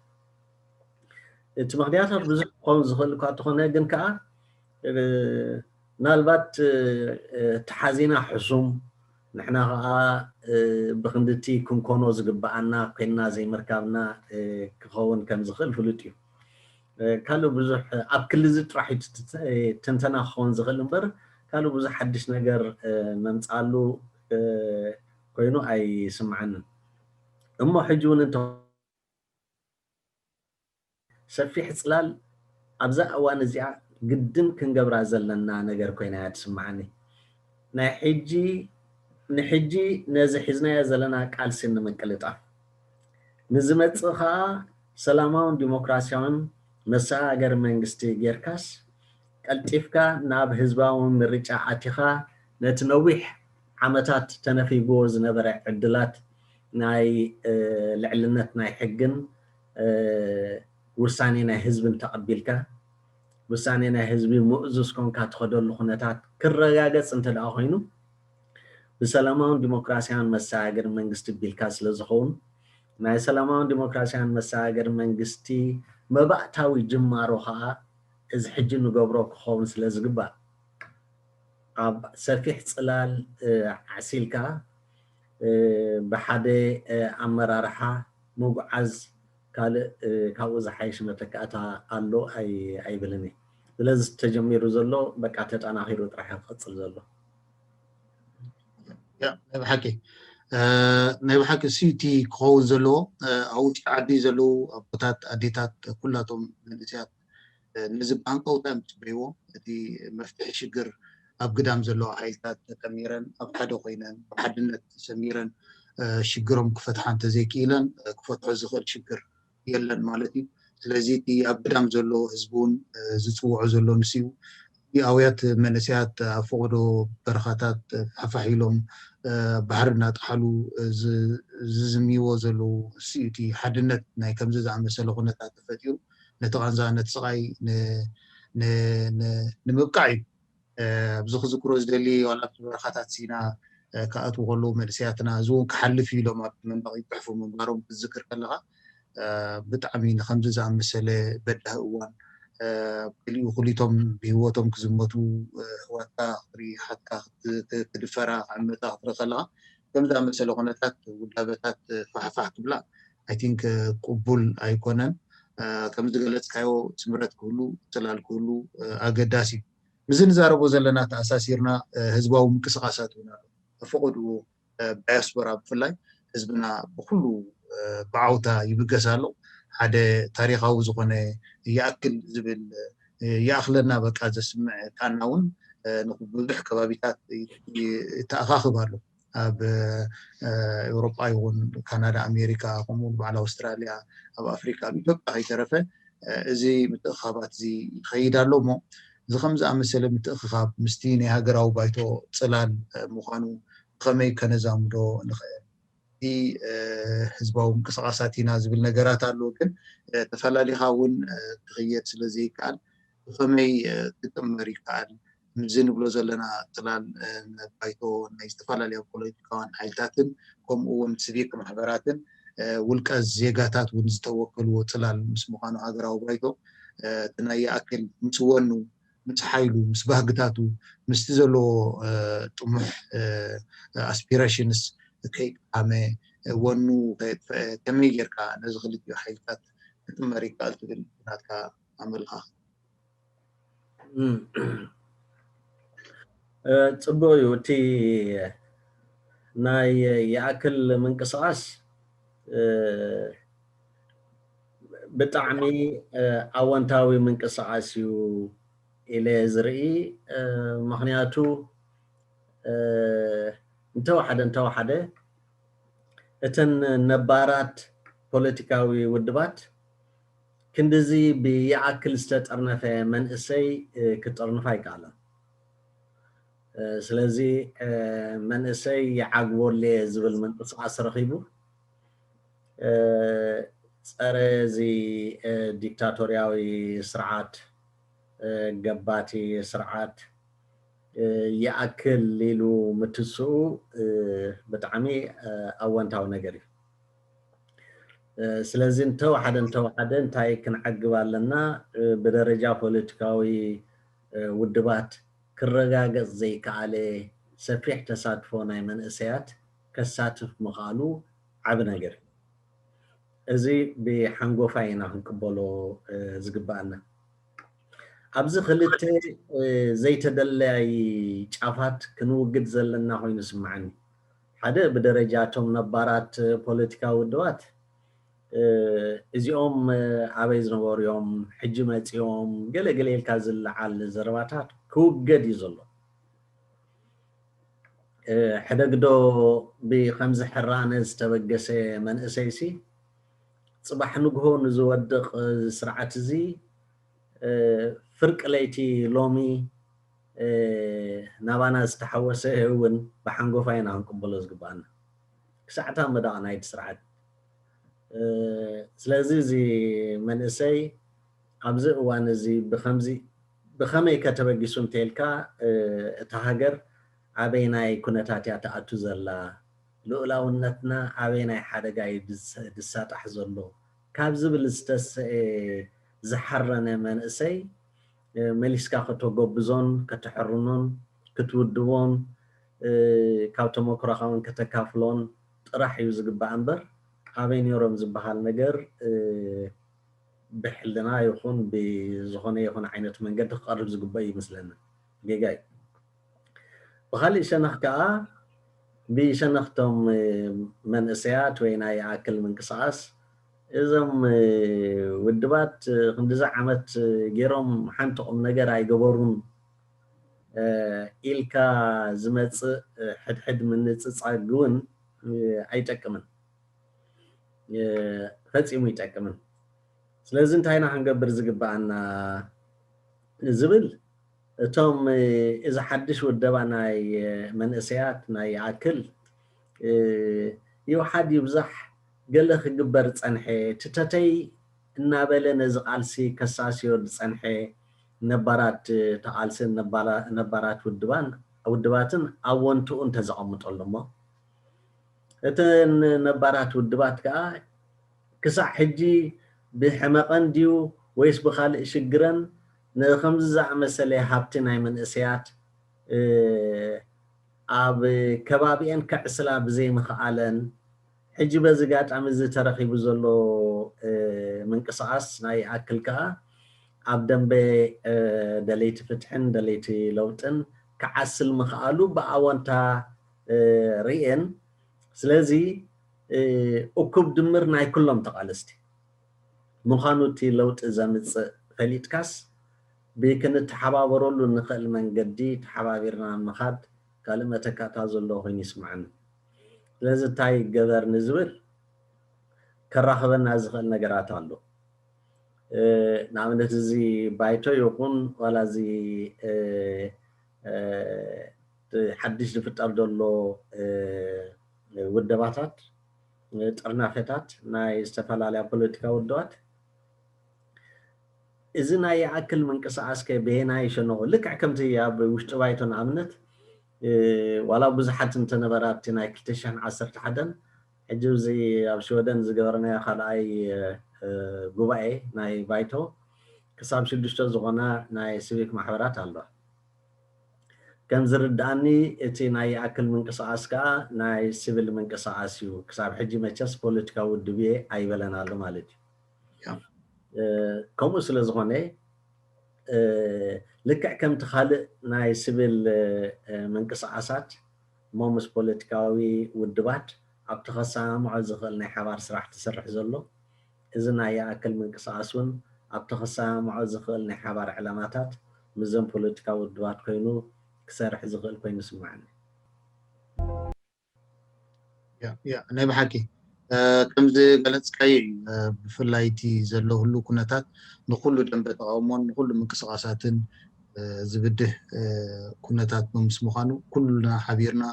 እቲ ምክንያታት ብዙሕ ክኸውን ዝኽእል እኳ እንተኾነ፣ ግን ከዓ ምናልባት ተሓዚና ሕሱም ንሕና ከዓ ብክንድቲ ክንኮኖ ዝግበኣና ኮይንና ዘይምርካብና ክኸውን ከም ዝኽእል ፍሉጥ እዩ። ካልእ ብዙሕ ኣብ ክሊ እዚ ጥራሕ እዩ ትንተና ክኸውን ዝኽእል እምበር፣ ካልእ ብዙሕ ሓድሽ ነገር መምፅኣሉ ኮይኑ ኣይስምዓንን። እሞ ሕጂ እውን እንተ ሰፊሕ ፅላል ኣብዛ እዋን እዚኣ ግድን ክንገብራ ዘለና ነገር ኮይና እያ ትስምዓኒ። ናይ ሕጂ ንሕጂ ነዚ ሒዝናዮ ዘለና ቃልሲ ንምቅልጣፍ፣ ንዝመፅእ ከዓ ሰላማውን ዲሞክራሲያውን መሰጋገሪ መንግስቲ ጌርካስ ቀልጢፍካ ናብ ህዝባዊ ምርጫ ኣቲኻ ነቲ ነዊሕ ዓመታት ተነፊግዎ ዝነበረ ዕድላት ናይ ልዕልነት ናይ ሕግን ውሳኔ ናይ ህዝብን ተቐቢልካ፣ ውሳኔ ናይ ህዝቢ ምእዙዝ ኮንካ ትኸደሉ ኩነታት ክረጋገጽ እንተ ደኣ ኮይኑ፣ ብሰላማውን ዲሞክራሲያውን መሰጋገሪ መንግስቲ ቢልካ ስለ ዝኸውን፣ ናይ ሰላማውን ዲሞክራሲያውን መሰጋገሪ መንግስቲ መባእታዊ ጅማሮ ኸኣ እዚ ሕጂ ንገብሮ ክኸውን ስለ ዝግባእ፣ ኣብ ሰፊሕ ጽላል ዓሲልካ ብሓደ ኣመራርሓ ምጉዓዝ ካልእ ካብኡ ዝሓይሽ መተካእታ ኣሎ ኣይብልን እየ። ስለዚ ተጀሚሩ ዘሎ በቃ ተጠናኺሩ ጥራሕ እዩ ክቕፅል ዘሎ። ናይ ብሓቂ ናይ ብሓቂ እሱ እቲ ክኸውን ዘለዎ ኣብ ውሽጢ ዓዲ ዘለዉ ኣቦታት ኣዴታት ኩላቶም መንእሰያት ነዚ ብሃንቀውታ እዮም ዝፅበይዎ። እቲ መፍትሒ ሽግር ኣብ ግዳም ዘለዋ ሓይልታት ተጠሚረን ኣብ ሓደ ኮይነን ብሓድነት ሰሚረን ሽግሮም ክፈትሓ እንተዘይክኢለን ክፈትሖ ዝኽእል ሽግር የለን ማለት እዩ። ስለዚ እቲ ኣብ ግዳም ዘሎ ህዝቢ እውን ዝፅውዖ ዘሎ ንሱ እዩ። እቲ ኣውያት መንእሰያት ኣብ ፈቐዶ በረኻታት ፋሕፋሕ ኢሎም ባሕሪ እናጠሓሉ ዝዝምይዎ ዘለዉ እሱ እዩ። እቲ ሓድነት ናይ ከምዚ ዝኣመሰለ ኩነታት ተፈጢሩ ነቲ ቃንዛ ነቲ ስቓይ ንምብቃዕ እዩ። ኣብዚ ክዝክሮ ዝደሊ ዋላ ኣብቲ በረኻታት ሲና ክኣትዉ ከለዉ መንእሰያትና እዚ እውን ክሓልፍ እዩ ኢሎም ኣብቲ መንደቕ ይፅሕፉ ምንባሮም ክትዝክር ከለኻ ብጣዕሚ ንከምዚ ዝኣመሰለ በዳሂ እዋን ገሊኡ ክሊቶም ብህይወቶም ክዝመቱ ኣሕዋትካ ክትርኢ ሓትካ ክትድፈራ ክዕመፃ ክትርኢ ከለኻ ከም ዝኣመሰለ ኩነታት ውዳበታት ፋሕፋሕ ክብላ I think ቅቡል ኣይኮነን። ከም ዝገለፅካዮ ስምረት ክህሉ ፅላል ክህሉ ኣገዳሲ እዩ። ምስዚ ንዛረቦ ዘለና ተኣሳሲርና ህዝባዊ ምንቅስቃሳት እውን ኣሎ። ፈቀድኡ ዳያስፖራ ብፍላይ ህዝብና ብኩሉ ብዓውታ ይብገስ ኣሎ። ሓደ ታሪካዊ ዝኾነ ይኣክል ዝብል ይኣኽለና በቃ ዘስምዕ ቃና እውን ንብዙሕ ከባቢታት ይተኣኻኽብ ኣሎ። ኣብ ኤውሮጳ ይኹን ካናዳ፣ ኣሜሪካ፣ ከምኡ እውን በዓል ኣውስትራልያ፣ ኣብ ኣፍሪካ፣ ኣብ ኢትዮጵያ ከይተረፈ እዚ ምትእኽኻባት እዚ ይኸይድ ኣሎ እሞ እዚ ከም ዝኣመሰለ ምትእኽኻብ ምስቲ ናይ ሃገራዊ ባይቶ ፅላል ምዃኑ ብኸመይ ከነዛምዶ ንኽእል? እዚ ህዝባዊ ምንቅስቃሳት ኢና ዝብል ነገራት ኣሎ። ግን ተፈላሊኻ እውን ክኽየድ ስለ ዘይከኣል ብኸመይ ክጥመር ይከኣል? እዚ ንብሎ ዘለና ጽላል ባይቶ ናይ ዝተፈላለዩ ፖለቲካውያን ሓይልታትን ከምኡ እውን ሲቪክ ማሕበራትን ውልቀ ዜጋታት እውን ዝተወከልዎ ጽላል ምስ ምዃኑ ሃገራዊ ባይቶ እቲ ናይ ይኣክል ምስ ወኑ ምስ ሓይሉ ምስ ባህግታቱ ምስቲ ዘለዎ ጥሙሕ ኣስፒሬሽንስ ከይጠዓመ ወኑ ከየጥፈአ ከመይ ጌርካ ነዚ ክልቲኡ ሓይልታት ክጥመር ይከኣል ትብል ናትካ ኣመልኻኽ? ፅቡቅ እዩ። እቲ ናይ ይኣክል ምንቅስቃስ ብጣዕሚ ኣወንታዊ ምንቅስቃስ እዩ ኢለ ዝርኢ። ምክንያቱ እንተወሓደ እንተወሓደ እተን ነባራት ፖለቲካዊ ውድባት ክንድዚ ብይኣክል ዝተጠርነፈ መንእሰይ ክጠርንፋ ኣይከኣለን። ስለዚ መንእሰይ ይዓግበሉ ዝብል ምንቅስቃስ ረኺቡ ፀረ እዚ ዲክታቶርያዊ ስርዓት ገባቲ ስርዓት ይኣክል ኢሉ ምትስኡ ብጣዕሚ ኣወንታዊ ነገር እዩ። ስለዚ እንተወሓደ እንተወሓደ እንታይ ክንዓግብ ኣለና? ብደረጃ ፖለቲካዊ ውድባት ክረጋገፅ ዘይከኣለ ሰፊሕ ተሳትፎ ናይ መንእሰያት ከሳትፍ ምኽኣሉ ዓቢ ነገር እዩ። እዚ ብሓንጎፋ ኢና ክንቅበሎ ዝግባኣና። ኣብዚ ክልተ ዘይተደለያይ ጫፋት ክንውግድ ዘለና ኮይኑ ስምዓኒ። ሓደ ብደረጃ እቶም ነባራት ፖለቲካዊ ውድባት እዚኦም ኣበይ ዝነበሩ እዮም፣ ሕጂ መፂኦም ገለ ገለ ኢልካ ዝለዓል ዘረባታት ክውገድ እዩ ዘሎ። ሕደግዶ ብከምዚ ሕራነ ዝተበገሰ መንእሰይሲ ፅባሕ ንግሆ ንዝወድቕ ስርዓት እዚ ፍርቂ ለይቲ ሎሚ ናባና ዝተሓወሰ እውን ብሓንጎፋ ኢና ክንቅበሎ ዝግባኣና። ክሳዕታ ምዳቕ ናይቲ ስርዓት። ስለዚ እዚ መንእሰይ ኣብዚ እዋን እዚ ብከምዚ ብከመይ ከተበጊሱ እንተኢልካ እታ ሃገር ኣበይናይ ኩነታት እያ ትኣቱ ዘላ፣ ልኡላውነትና ኣበይናይ ሓደጋ እዩ ድሳጣሕ ዘሎ ካብ ዝብል ዝተሰኤ ዝሓረነ መንእሰይ መሊስካ ከተጎብዞን ከተሕርኖን ክትውድቦን ካብ ተመክሮኻ እውን ከተካፍሎን ጥራሕ እዩ ዝግባእ እምበር ኣበይ ነይሮም ዝበሃል ነገር ብሕልና ይኹን ብዝኾነ ይኹን ዓይነት መንገዲ ክቐርብ ዝግበእ ይመስለኒ። ጌጋ እዩ። ብኻሊእ ሸነኽ ከዓ ብሸነኽቶም መንእሰያት ወይ ናይ ይኣክል ምንቅስቃስ እዞም ውድባት ክንዲዚ ዓመት ገይሮም ሓንቲ ቁም ነገር ኣይገበሩን ኢልካ ዝመፅእ ሕድሕድ ምንፅፃግ እውን ኣይጠቅምን፣ ፈፂሙ ይጠቅምን። ስለዚ እንታይ ኢና ክንገብር ዝግባኣና ዝብል እቶም እዚ ሓድሽ ውደባ ናይ መንእሰያት ናይ ይኣክል ይውሓድ ይብዛሕ ገለ ክግበር ፀንሐ ትተተይ እናበለ ነዚ ቃልሲ ከሳስዮ ዝፀንሐ ነባራት ተቓልስን ነባራት ውድባን ውድባትን ኣወንትኡ እንተዘቐምጠሉ እሞ እተን ነባራት ውድባት ከዓ ክሳዕ ሕጂ ብሕመቐን ድዩ ወይስ ብኻልእ ሽግረን ንከምዚ ዝኣመሰለ ሃብቲ ናይ መንእሰያት ኣብ ከባቢአን ከዕስላ ብዘይምኽኣለን ሕጂ በዚ ጋጣሚ እዚ ተረኺቡ ዘሎ ምንቅስቃስ ናይ ይኣክል ከዓ ኣብ ደንበ ደለይቲ ፍትሕን ደለይቲ ለውጥን ክዓስል ምኽኣሉ ብኣወንታ ርእየን። ስለዚ እኩብ ድምር ናይ ኩሎም ተቓለስቲ ምዃኑ እቲ ለውጢ ዘምፅእ ፈሊጥካስ ብክንተሓባበረሉ ንኽእል መንገዲ ተሓባቢርና ምኻድ ካልእ መተካእታ ዘለዎ ኮይኑ ይስምዓኒ። ስለዚ እንታይ ይገበር ንዝብል ከራኽበና ዝኽእል ነገራት ኣሎ። ንኣብነት እዚ ባይቶ ይኹን ዋላ እዚ ሓድሽ ዝፍጠር ዘሎ ውደባታት ጥርናፈታት ናይ ዝተፈላለያ ፖለቲካ ውድባት እዚ ናይ ይኣክል ምንቅስቃስ ከ በየናይ ሸነኹ? ልክዕ ከምቲ ኣብ ውሽጢ ባይቶ ንኣብነት ዋላ ብዙሓት እንተነበራ ኣብቲ ናይ ክልተ ሽሕን ዓሰርተ ሓደን ሕጂ እዚ ኣብ ሽወደን ዝገበርናዮ ካልኣይ ጉባኤ ናይ ባይቶ ክሳብ ሽዱሽተ ዝኾና ናይ ሲቪክ ማሕበራት ኣለዋ። ከም ዝርድኣኒ እቲ ናይ ይኣክል ምንቅስቃስ ከዓ ናይ ሲቪል ምንቅስቃስ እዩ። ክሳብ ሕጂ መቸስ ፖለቲካዊ ውድብ እየ ኣይበለን ኣሎ ማለት እዩ። ከምኡ ስለ ዝኾነ ልክዕ ከምቲ ካልእ ናይ ሲቪል ምንቅስቃሳት እሞ ምስ ፖለቲካዊ ውድባት ኣብቲ ከሰማምዖ ዝኽእል ናይ ሓባር ስራሕ ትሰርሕ ዘሎ፣ እዚ ናይ ይኣክል ምንቅስቃስ እውን ኣብቲ ከሰማምዖ ዝኽእል ናይ ሓባር ዕላማታት ምስዘን ፖለቲካዊ ውድባት ኮይኑ ክሰርሕ ዝኽእል ኮይኑ ይስምዓኒ። ያ ያ ናይ ብሓቂ ከምዝገለፅካዮ እዩ። ብፍላይ እቲ ዘሎ ህሉ ኩነታት ንኩሉ ደንበ ተቃውሞን ንኩሉ ምንቅስቃሳትን ዝብድህ ኩነታት ምስ ምኳኑ ኩሉና ሓቢርና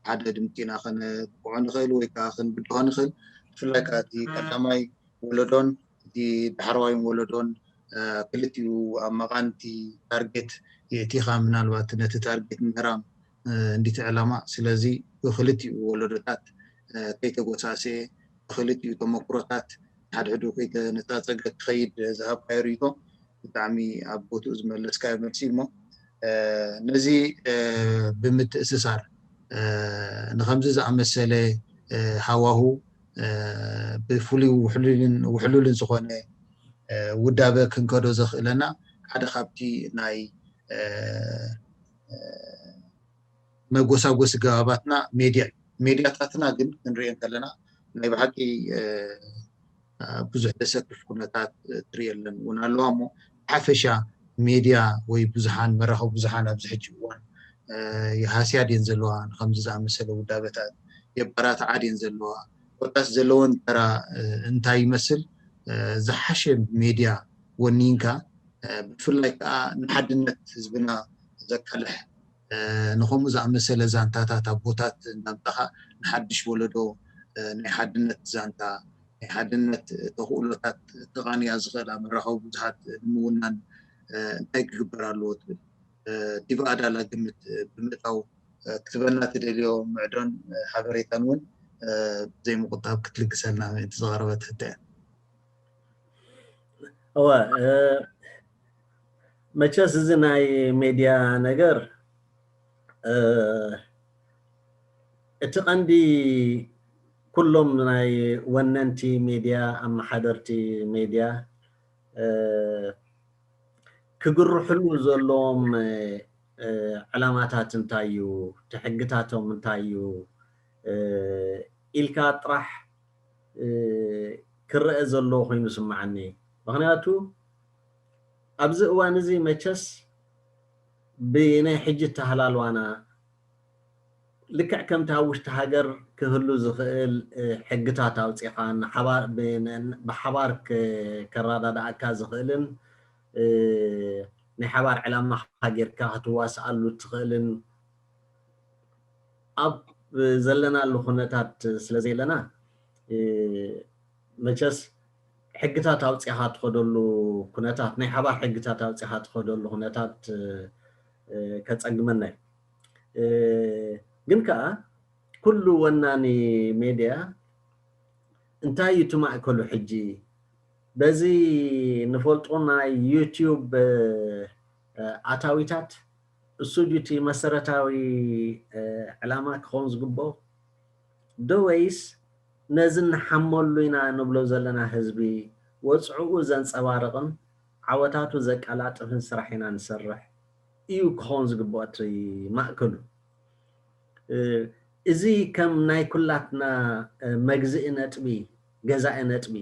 ሓደ ድምፂና ከነጥቅዖ ንኽእል ወይ ከዓ ክንብድሆ ንኽእል። ብፍላይ ከዓ እቲ ቀዳማይ ወለዶን እቲ ዳሕረዋይ ወለዶን ክልቲኡ ኣብ መቓንቲ ታርጌት የእቲኻ ምናልባት ነቲ ታርጌት ምህራም እንዲቲ ዕላማ። ስለዚ ብክልቲኡ ወለዶታት ከይተጎሳሰየ ብክልቲኡ ተመክሮታት ሓድሕዱ ከይተነፃፀገ ክኸይድ ዝሃብካዮ ርእይቶ ብጣዕሚ ኣብ ቦትኡ ዝመለስካዮ መልሲ እሞ ነዚ ብምትእስሳር ንከምዚ ዝኣመሰለ ሃዋሁ ብፍሉይ ውሕሉልን ዝኾነ ውዳበ ክንከዶ ዘኽእለና ሓደ ካብቲ ናይ መጎሳጎሲ ገባባትና ሜድያ እዩ። ሜድያታትና ግን ክንሪኦ ከለና ናይ ብሓቂ ብዙሕ ዘሰክፍ ኩነታት ትሪእየለን እውን ኣለዋ እሞ ሓፈሻ ሜድያ ወይ ብዙሓን መራኸቢ ብዙሓን ኣብዚ ሕጂ እዋን ይሃስያ ድየን ዘለዋ ንከምዚ ዝኣመሰለ ውዳበታት የበራትዓ ድየን ዘለዋ ኮታስ ዘለወን ተራ እንታይ ይመስል ዝሓሸ ሜድያ ወኒንካ ብፍላይ ከዓ ንሓድነት ህዝብና ዘቃልሕ ንከምኡ ዝኣመሰለ ዛንታታት ኣቦታት እንዳምጣኻ ንሓድሽ ወለዶ ናይ ሓድነት ዛንታ ናይ ሓድነት ተኽእሎታት ተቓንያ ዝኽእላ መራኸቢ ብዙሓት ንምውናን እንታይ ክግበር ኣለዎ ትብል? ዲቫ ኣዳላ ግምት ብምእታው ክትበና ትደልዮ ምዕዶን ሓበሬታን እውን ብዘይምቁጣብ ክትልግሰልና ምእንቲ ዝቐረበት ሕቶ እያ። እወ መቸስ እዚ ናይ ሜድያ ነገር እቲ ቀንዲ ኩሎም ናይ ወነንቲ ሜድያ ኣመሓደርቲ ሜድያ ክግርሕሉ ዘለዎም ዕላማታት እንታይ እዩ፣ እቲ ሕግታቶም እንታይ እዩ ኢልካ ጥራሕ ክረአ ዘለዎ ኮይኑ ስምዓኒ። ምክንያቱ ኣብዚ እዋን እዚ መቸስ ብናይ ሕጂ ኣተሃላልዋና ልክዕ ከምቲ ኣብ ውሽጢ ሃገር ክህሉ ዝኽእል ሕግታት ኣውፂኻ ብሓባር ከረዳድኣካ ዝኽእልን ናይ ሓባር ዕላማኻ ጌርካ ክትዋስኣሉ እትኽእልን ኣብ ዘለናሉ ኩነታት ስለ ዘለና መቸስ ሕግታት ኣውፂኻ ትኸደሉ ኩነታት ናይ ሓባር ሕግታት ኣውፂኻ ትኸደሉ ኩነታት ከፀግመና እዩ። ግን ከዓ ኩሉ ወናኒ ሜድያ እንታይ እዩ እቲ ማእከሉ ሕጂ በዚ ንፈልጦ ናይ ዩቲዩብ ኣታዊታት እሱ ድዩ እቲ መሰረታዊ ዕላማ ክኸውን ዝግብኦ ዶ ወይስ ነዚ ንሓመሉ ኢና ንብሎ ዘለና ህዝቢ ወፅዕኡ ዘንፀባርቕን ዓወታቱ ዘቀላጥፍን ስራሕ ኢና ንሰርሕ እዩ ክኸውን ዝግብኦ እቲ ማእከሉ። እዚ ከም ናይ ኩላትና መግዝኢ ነጥቢ ገዛኢ ነጥቢ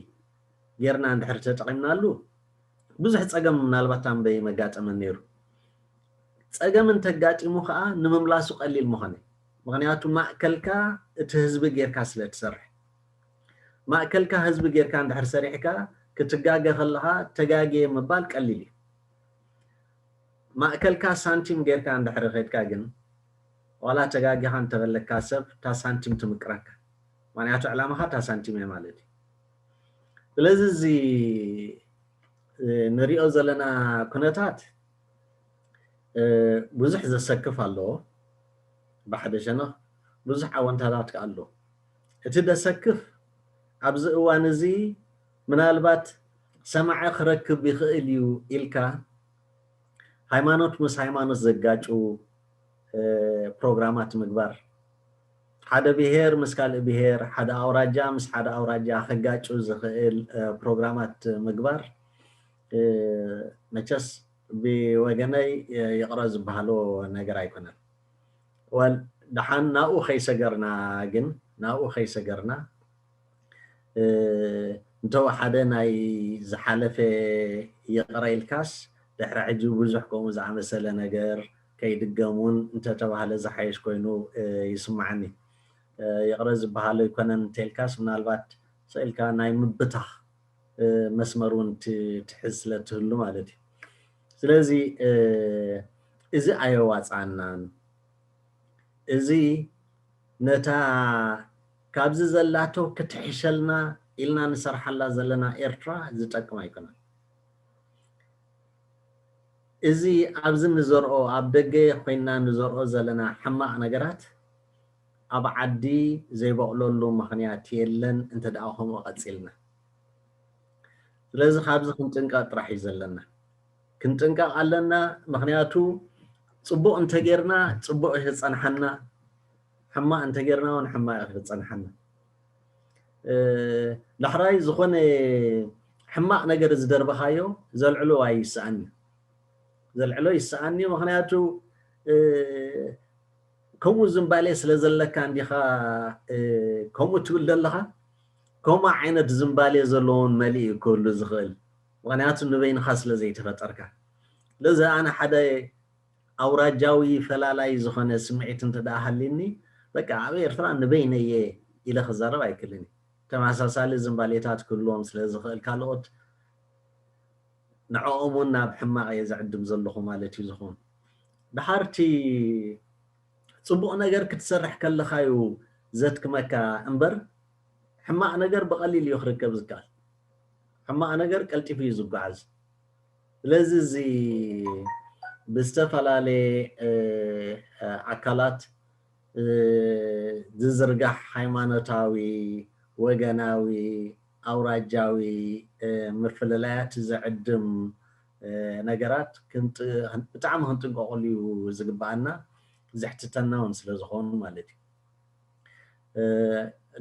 ጌርና እንድሕር ተጠቒምናሉ ብዙሕ ፀገም ምናልባት ኣንበይ መጋጠመ ነይሩ። ፀገም እንተጋጢሙ ከዓ ንምምላሱ ቀሊል ምኾነ። ምክንያቱ ማእከልካ እቲ ህዝቢ ጌርካ ስለ ትሰርሕ። ማእከልካ ህዝቢ ጌርካ እንድሕር ሰሪሕካ ክትጋገ ከለካ ተጋግየ ምባል ቀሊል እዩ። ማእከልካ ሳንቲም ጌርካ እንድሕር ከድካ ግን ዋላ ተጋጊኻ እንተበለካ ሰብ እታ ሳንቲም ትምቅረካ። ምክንያቱ ዕላማኻ እታ ሳንቲም እያ ማለት እዩ። ስለዚ እዚ ንሪኦ ዘለና ኩነታት ብዙሕ ዘሰክፍ ኣለዎ። ብሓደ ሸነኽ ብዙሕ ኣወንታታት ከኣ ኣለዎ። እቲ ደሰክፍ ኣብዚ እዋን እዚ ምናልባት ሰማዒ ክረክብ ይኽእል እዩ ኢልካ ሃይማኖት ምስ ሃይማኖት ዘጋጩ ፕሮግራማት ምግባር፣ ሓደ ብሄር ምስ ካልእ ብሄር፣ ሓደ ኣውራጃ ምስ ሓደ ኣውራጃ ከጋጩ ዝኽእል ፕሮግራማት ምግባር መቸስ ብወገነይ ይቕረ ዝበሃሎ ነገር ኣይኮነን። ወል ደሓን ናብኡ ከይሰገርና ግን ናብኡ ከይሰገርና እንተወሓደ ናይ ዝሓለፈ ይቕረ ኢልካስ ድሕሪ ሕጂ ብዙሕ ከምኡ ዝኣመሰለ ነገር ከይድገም እውን እንተተባህለ ዝሓይሽ ኮይኑ ይስማዓኒ። ይቕረ ዝበሃሎ ኣይኮነን እንተልካስ ምናልባት ስእልካ ናይ ምብታኽ መስመር እውን ትሕዝ ስለ ትህሉ ማለት እዩ። ስለዚ እዚ ኣየዋፃናን። እዚ ነታ ካብዚ ዘላቶ ክትሕሸልና ኢልና ንሰርሓላ ዘለና ኤርትራ ዝጠቅም ኣይኮነን። እዚ ኣብዚ ንዘርኦ ኣብ ደገ ኮይና ንዘርኦ ዘለና ሕማቕ ነገራት ኣብ ዓዲ ዘይበቕለሉ ምኽንያት የለን። እንተ ደኣ ከምኡ ቀፂልና ስለዚ ካብዚ ክንጥንቀቕ ጥራሕ እዩ ዘለና። ክንጥንቀቕ ኣለና። ምኽንያቱ ፅቡቕ እንተጌርና ፅቡቕ እዩ ክፀንሓና፣ ሕማቕ እንተጌርና እውን ሕማቕ እዩ ክፀንሓና። ዳሕራይ ዝኾነ ሕማቕ ነገር ዝደርበኻዮ ዘልዕሎ ኣይስኣኒ ዘልዕሎ ይስኣኒ። ምኽንያቱ ከምኡ ዝምባሌ ስለ ዘለካ እንዲኻ ከምኡ ትብል ዘለኻ። ከምኡ ዓይነት ዝምባሌ ዘለዎን መሊእ ክህሉ ዝኽእል፣ ምኽንያቱ ንበይንኻ ስለ ዘይተፈጠርካ። ስለዚ ኣነ ሓደ ኣውራጃዊ ፈላላይ ዝኾነ ስምዒት እንተ ደኣ ሃልዩኒ በቃ ኣብ ኤርትራ ንበይነየ ኢለ ክዛረብ ኣይክእልን። ተመሳሳሊ ዝምባሌታት ክህልዎም ስለ ዝኽእል ካልኦት ንዕኦም እውን ናብ ሕማቕ እየ ዝዕድም ዘለኹ ማለት እዩ ዝኸውን። ደሓርቲ ፅቡቕ ነገር ክትሰርሕ ከለኻ እዩ ዘትክመካ እምበር ሕማቕ ነገር ብቐሊል እዩ ክርከብ ዝከኣል። ሕማቕ ነገር ቀልጢፉ እዩ ዝጓዓዝ። ስለዚ እዚ ብዝተፈላለየ ኣካላት ዝዝርጋሕ ሃይማኖታዊ፣ ወገናዊ፣ ኣውራጃዊ ምፍልላያት ዘዕድም ነገራት ብጣዕሚ ክንጥንቀቐሉ እዩ ዝግበኣና፣ ዘሕትተና እውን ስለ ዝኾኑ ማለት እዩ።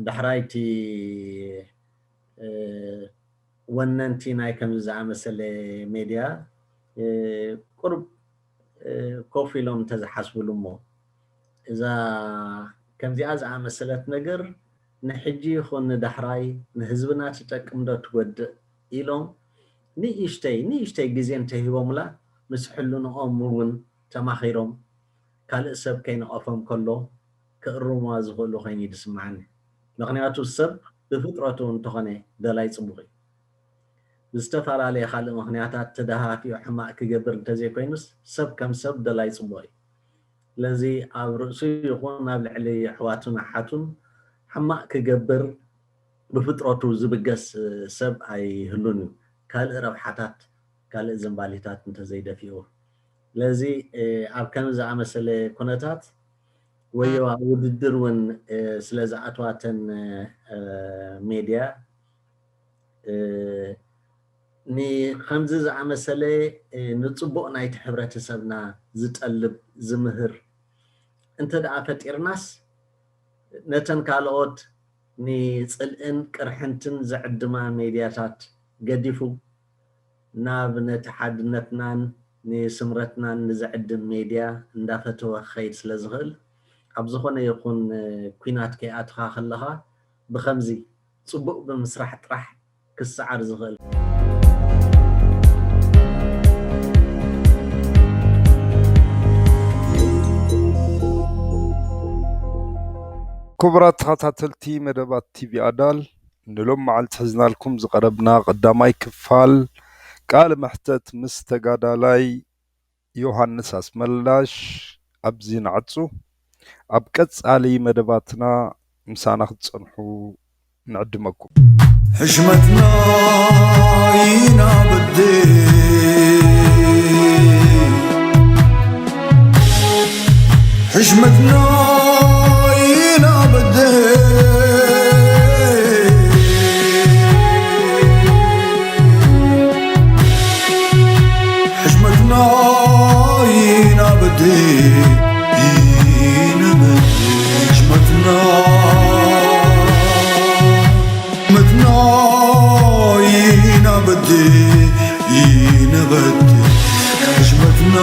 ዳሕራይቲ ወነንቲ ናይ ከምዚ ዝኣመሰለ ሜድያ ቁሩብ ኮፍ ኢሎም እንተዝሓስብሉ እሞ እዛ ከምዚኣ ዝኣመሰለት ነገር ንሕጂ ይኹን ንዳሕራይ ንህዝብና ትጠቅም ዶ ትጎድእ ኢሎም ንእሽተይ ንእሽተይ ግዜ እንተሂቦምላ ምስ ሕልንኦም እውን ተማኺሮም ካልእ ሰብ ከይነቐፎም ከሎ ክእርምዋ ዝኽእሉ ኮይኑ እዩ ዝስምዓኒ። ምኽንያቱ ሰብ ብፍጥረቱ እንተኾነ ደላይ ጽቡቕ እዩ። ብዝተፈላለየ ካልእ ምኽንያታት ተደሃፊኡ ሕማቕ ክገብር እንተዘይኮይኑስ ሰብ ከም ሰብ ደላይ ጽቡቕ እዩ። ስለዚ ኣብ ርእሱ ይኹን ኣብ ልዕሊ ኣሕዋቱን ኣሓቱን ሕማቕ ክገብር ብፍጥረቱ ዝብገስ ሰብ ኣይህሉን እዩ፣ ካልእ ረብሓታት ካልእ ዝንባሌታት እንተዘይደፊኡ። ስለዚ ኣብ ከምዚ ዝኣመሰለ ኩነታት ወዮ ኣብ ውድድር እውን ስለ ዝኣትዋተን ሜድያ ንከምዚ ዝኣመሰለ ንፅቡቕ ናይቲ ሕብረተሰብና ዝጠልብ ዝምህር እንተ ደኣ ፈጢርናስ ነተን ካልኦት ንፅልእን ቅርሕንትን ዘዕድማ ሜድያታት ገዲፉ ናብ ነቲ ሓድነትናን ንስምረትናን ንዘዕድም ሜድያ እንዳፈተወ ክኸይድ ስለ ዝኽእል ኣብ ዝኾነ ይኹን ኲናት ከይኣትኻ ከለኻ ብኸምዚ ፅቡቕ ብምስራሕ ጥራሕ ክሰዓር ዝኽእል። ክቡራት ተኸታተልቲ መደባት ቲቪ ኣዳል ንሎም መዓልቲ ሒዝናልኩም ዝቐረብና ቀዳማይ ክፋል ቃለ መሕተት ምስ ተጋዳላይ ዮሃንስ ኣስመላሽ ኣብዚ ንዓጹ። ኣብ ቀጻሊ መደባትና ምሳና ክትጸንሑ ንዕድመኩም። ሕሽመትና ኢና በዴ፣ ሕሽመትና ኢና በዴ፣ ሕሽመትና ኢና በዴ፣ ኢና በዴ፣ ሕሽመትና መትና ይናበድ ይነበድ ሕሽመትና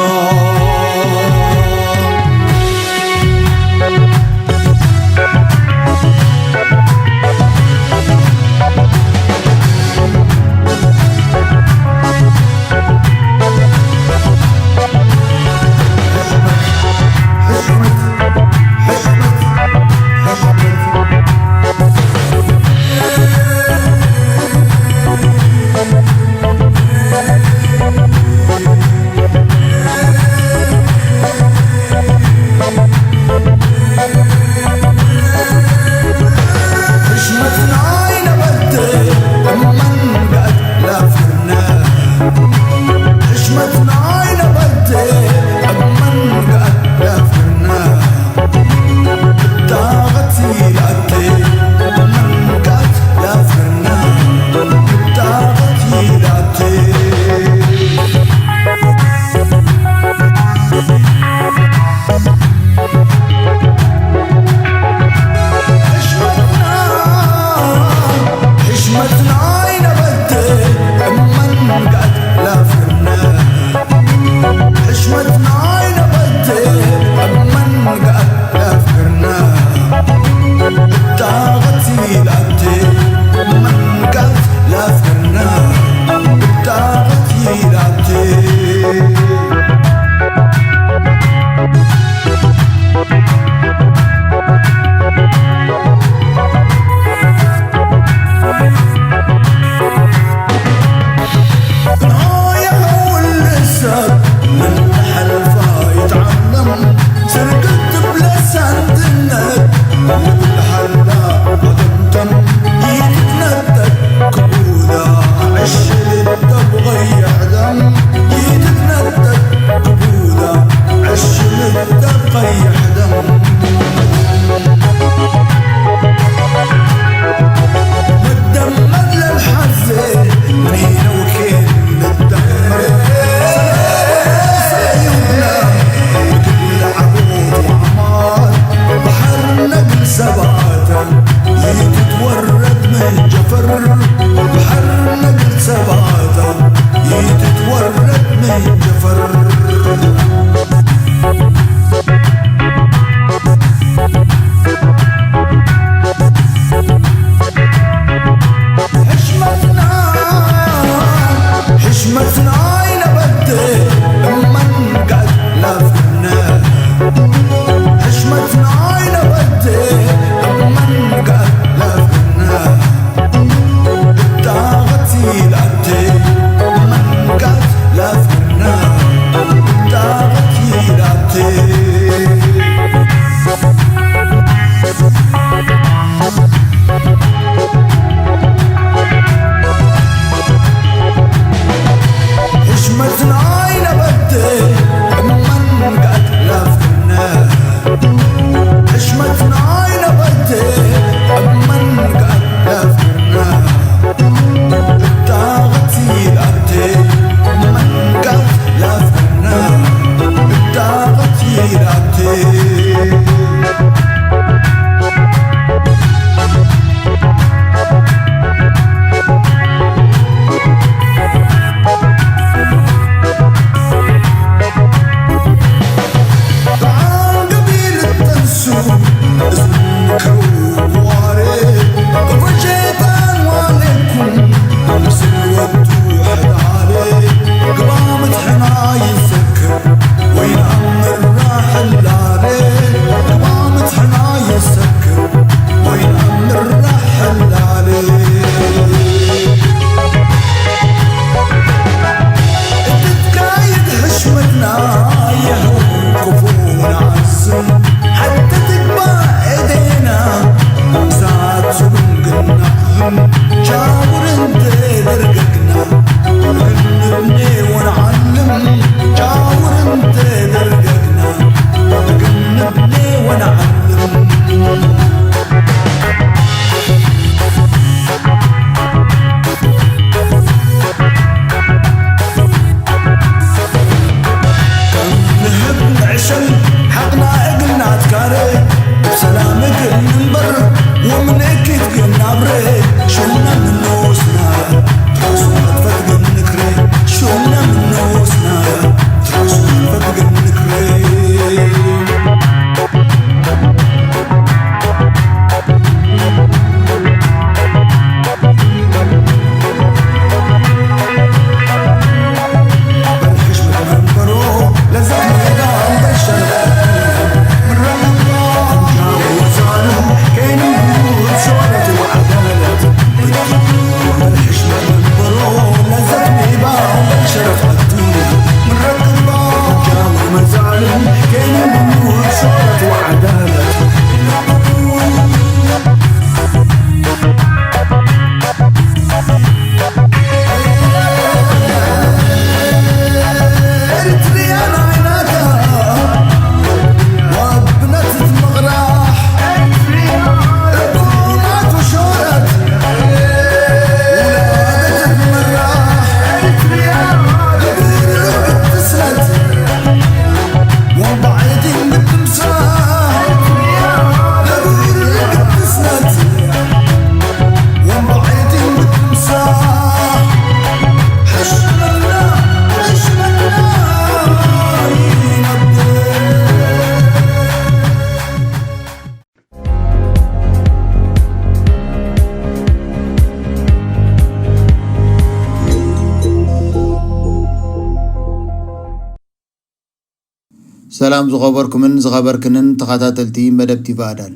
ዝኸበርኩምን ዝኸበርክንን ተኸታተልቲ መደብ ቲቪ ኣዳል፣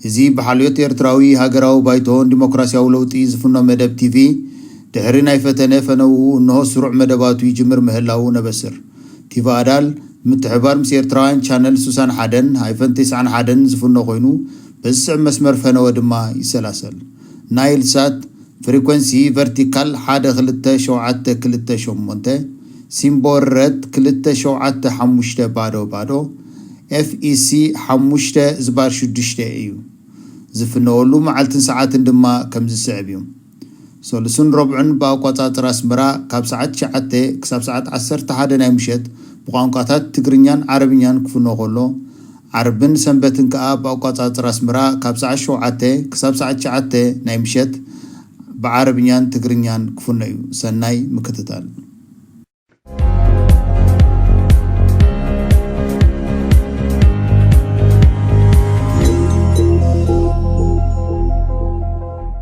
እዚ ብሓልዮት ኤርትራዊ ሃገራዊ ባይቶን ዲሞክራሲያዊ ለውጢ ዝፍኖ መደብ ቲቪ፣ ድሕሪ ናይ ፈተነ ፈነውኡ እንሆ ስሩዕ መደባቱ ይጅምር ምህላዉ ነበስር። ቲቪ ኣዳል ምትሕባር ምስ ኤርትራውያን ቻነል ሱሳን ሓደን ሃይፈን ተስዓን ሓደን ዝፍኖ ኮይኑ፣ በዚ ስዕብ መስመር ፈነወ ድማ ይሰላሰል። ናይል ሳት ፍሪኮንሲ ቨርቲካል ሓደ ክልተ ሸውዓተ ክልተ ሸሞንተ፣ ሲምቦል ረት ክልተ ሸውዓተ ሓሙሽተ ባዶ ባዶ፣ ኤፍ ኢ ሲ ሓሙሽተ ዝባር ሽዱሽተ እዩ። ዝፍነወሉ መዓልትን ሰዓትን ድማ ከምዚ ዝስዕብ እዩ። ሰሉስን ረቡዕን ብኣቋጻጽራ ኣስመራ ካብ ሰዓት ትሽዓተ ክሳብ ሰዓት ዓሰርተ ሓደ ናይ ምሸት ብቋንቋታት ትግርኛን ዓረብኛን ክፍኖ ከሎ፣ ዓርብን ሰንበትን ከኣ ብኣቋጻጽራ ኣስመራ ካብ ሰዓት ሸውዓተ ክሳብ ሰዓት ትሽዓተ ናይ ምሸት ብዓረብኛን ትግርኛን ክፍኖ እዩ። ሰናይ ምክትታል።